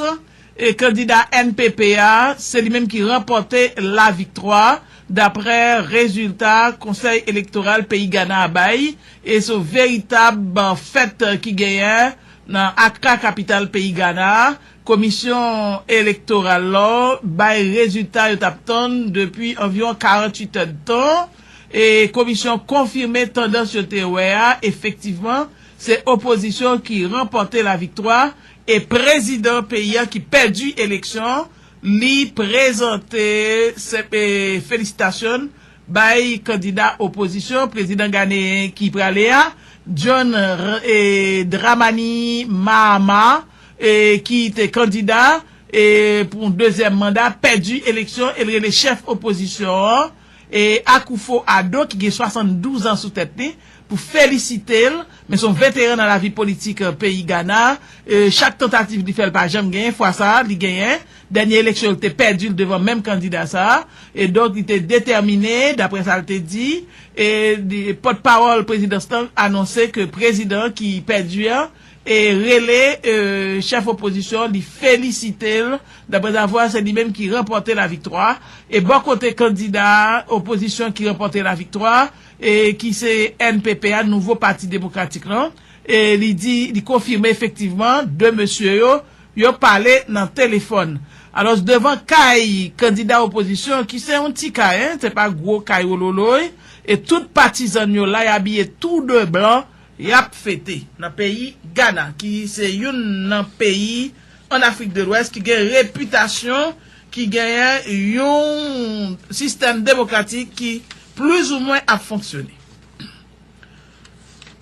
e kandida N P P a, se li menm ki ranpòte laviktwa, daprè rezilta Konsèy Elektoral peyi Gana a bay, e se yon veritab fèt ki genyen nan Akra, kapital peyi Gana a. Komisyon elektoral la bay rezilta yo t ap tann depi anviwon karanntuit èdtan, e komisyon konfime tandans yo te wè a, efektivman, se opozisyon ki ranpòte laviktwa, e prezidan peyi a ki pèdi eleksyon, li prezante se, e, felisitasyon bay kandida opozisyon, prezidan ganeyen ki prale a, John R-, e, Dramani Mahama, e, ki te kandida, e, pou yon dezyèm manda, pèdi eleksyon, e l rele chèf opozisyon an, e, Akufo-Addo, ki gen swasanndouz an sou tèt li, pou felisite l, men se yon veteran nan lavi politik, e, peyi Gana. E, chak tantativ li fè, l pa janm genyen, fwa sa a, li genyen. Dènye eleksyon, li te pèdi l devan menm kandida sa a. E donk, li te detèmine, daprè sa l te di. E, di, pòtpawòl prezidans lan anonse ke prezidan ki pèdi an, e rele, e, chèf opozisyon, li felisite l, daprè zavwa se li menm ki ranpòte laviktwa. E bò kote kandida opozisyon ki ranpòte laviktwa, e ki se N P P a, Nouvo Pati Demokratik lan, e li di, li konfime efektivman de mesye yo, yo pale nan telefòn. Alò, devan kay kandida opozisyon, ki se yon ti kay, en, se pa gwo kay wololoy, e tout patizan yo la, y abiye tou de blan, y ap fete nan peyi Gana, ki se youn nan peyi an Afrik de Lwès ki gen repitasyon, ki genyen yon sistèm demokratik ki plizoumwen ap fonksyone.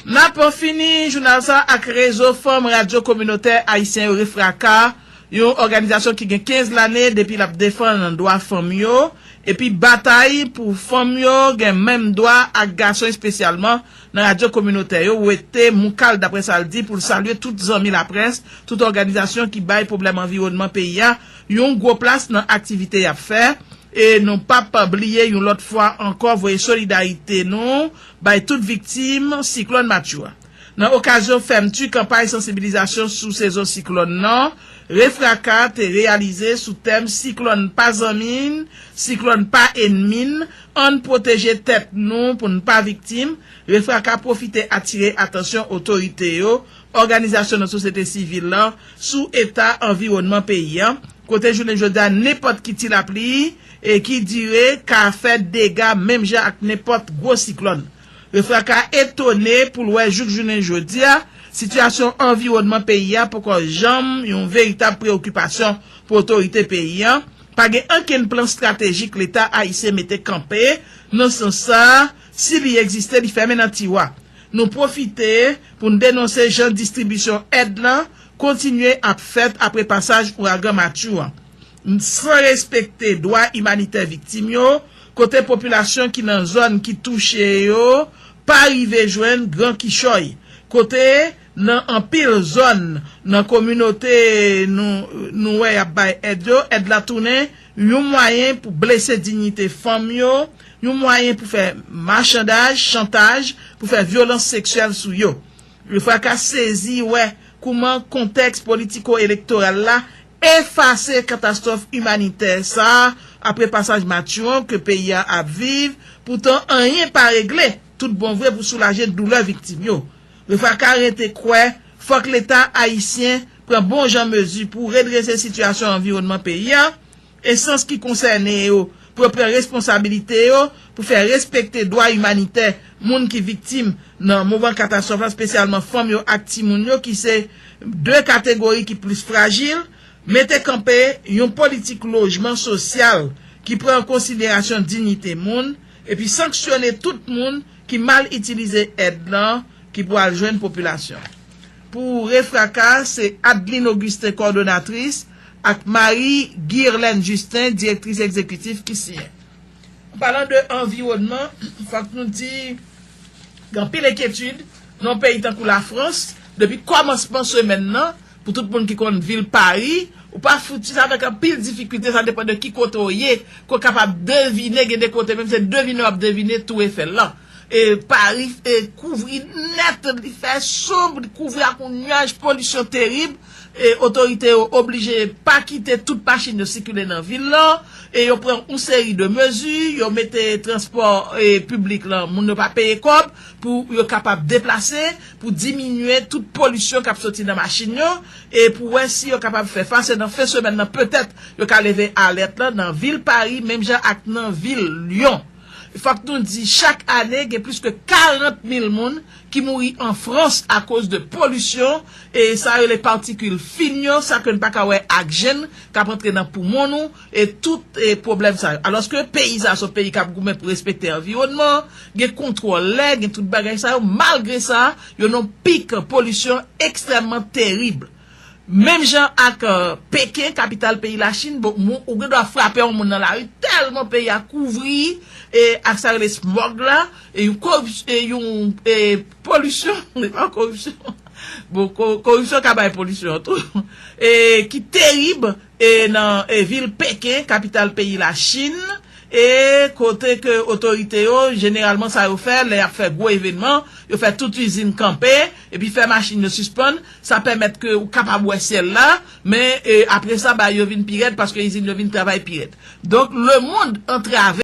N ap fini jounal sa ak Rezo Fanm Radyo Kominotè Ayisyen yo, Refraka, yon òganizasyon ki gen kenz lane depi l ap defann dwa fanm yo, epi batay pou fanm yo gen menm dwa ak gason, espesyalman nan radyo kominotè yo, wete Moukal, daprè sa l di, pou l salye tout zanmi laprès, tout òganizasyon ki bay pwoblèm anviwònman peyi a yon gwo plas nan aktivite y ap fè. E nou p ap bliye yon lòt fwa ankò voye solidarite nou bay tout viktim siklòn Matthew a. Nan okazyon fèmti kanpay sansibilizasyon sou sezon siklòn nan, Refraka te reyalize sou tèm Siklòn pa zanmi n, siklòn pa ènmi n, ann pwoteje tèt nou pou n pa viktim. Refraka pwofite atire atansyon otorite yo, òganizasyon nan sosyete sivil lan sou eta anviwònman peyi a, kote jounen jodi a nenpòt ki ti lapli e ki dire ka fè dega menm jan ak nenpòt gwo siklòn. Refraka etone pou l wè jouk jounen jodi a, sitiyasyon anviwònman peyi a poko janm yon veritab preyokipasyon pou otorite peyi a. Pa gen okenn plan estratejik Leta ayisyen mete kanpe nan sans sa a, si li egziste, li fèmen nan tiwa. Nou pwofite pou n denonse jan distribisyon èd lan kontinye ap fèt apre pasaj ouragan Matthew an, san respekte dwa imanitè viktim yo, kote popilasyon ki nan zòn ki touche yo pa rive jwenn gran kichòy, kote nan anpil zòn nan kominote nou, nou wè y ap bay èd yo, èd la tounen yon mwayen pou blese diyite fanm yo, yon mwayen pou fè machandaj, chantaj, pou fè vyolans seksyèl sou yo. Refraka sezi wè kouman kontèks politiko-elektoral la efase katastwòf imanitè sa a apre pasaj Matthew an ke peyi a ap viv, poutan anyen pa regle. tout bon vre pou soulaje doulè viktim yo. Refraka rete kwè fòk Leta ayisyen pran bon jan mezi pou redrese sitiyasyon anviwònman peyi a, enstans ki konsène yo pou yo pran responsabilite yo pou fè respekte dwa imanitè moun ki viktim nan moman katastwòf la, espesyalman fanm yo ak timoun yo, ki se de kategori ki plis frajil, mete kanpe yon politik lojman sosyal ki pran an konsiderasyon diyite moun, epi sanksyone tout moun ki mal itilize èd lan ki pou al jwenn popilasyon. Pou Refraka, se Adeline Augustin, kòdonatris, ak Marie Guirlaine Justin, direktris egzekitif, ki siyen. An palan de anviwònman, fòk nou di gen anpil enkyetid nan yon peyi tankou Lafrans, depi kòmansman semèn nan, pou tout moun ki konn vil Pari, ou pa fouti sa avèk anpil difikilte, sa depann de ki kote w ye, ke w kapab devine, gen de kote menm se devine w ap devine Tour Eiffel lan. E Pari e kouvri nèt, li fè sonb, li kouvri ak yon nyaj polisyon terib. E otorite yo oblije pa kite tout machin yo sikile nan vil lan. E yo pran yon seri de mezi, yo mete transpò e piblik lan, moun yo pa peye kòb pou yo kapab deplase, pou diminye tout polisyon k ap soti nan machin yo, e pou wè si yo kapab fè fas. E nan fen semèn nan, petèt, yo ka leve alèt lan nan vil Pari, menm jan ak nan vil Lyon. Fòk nou di, chak ane, gen plis ke karant mil moun ki mouri an Frans akoz de polisyon, e sa yo rele patikil fin yo, sa ke n pa ka wè ak je n, k ap antre nan poumon nou, e tout e pwoblèm sa yo. Alòske peyi sa yo se yon peyi k ap goumen pou respekte anviwònman, gen kontwòl lè, gen tout bagay sa yo, malgre sa, yo nan yon pik polisyon ekstrèmman terib. Menm jan ak e, Peken, kapital peyi Lachin, bon, moun, ou gen dwa frape yon moun nan lari, tèlman peyi a kouvri e, ak sa rele smòg la, e yon koripsyon, e yon e, polisyon, se pa koripsyon, bon, ko- koripsyon ka bay polisyon tou, e ki terib e, nan e, vil Peken, kapital peyi Lachin, e kote ke otorite yo, jeneralman sa yo fè, lè y ap fè gwo evènman, yo fè tout izin kanpe, epi fè machin yo sispann, sa pèmèt ke ou kapab wè syèl la, men e, apre sa, bagay yo vin pi rèd paske izin yo vin travay pi rèd. Donk, lemonn antrave.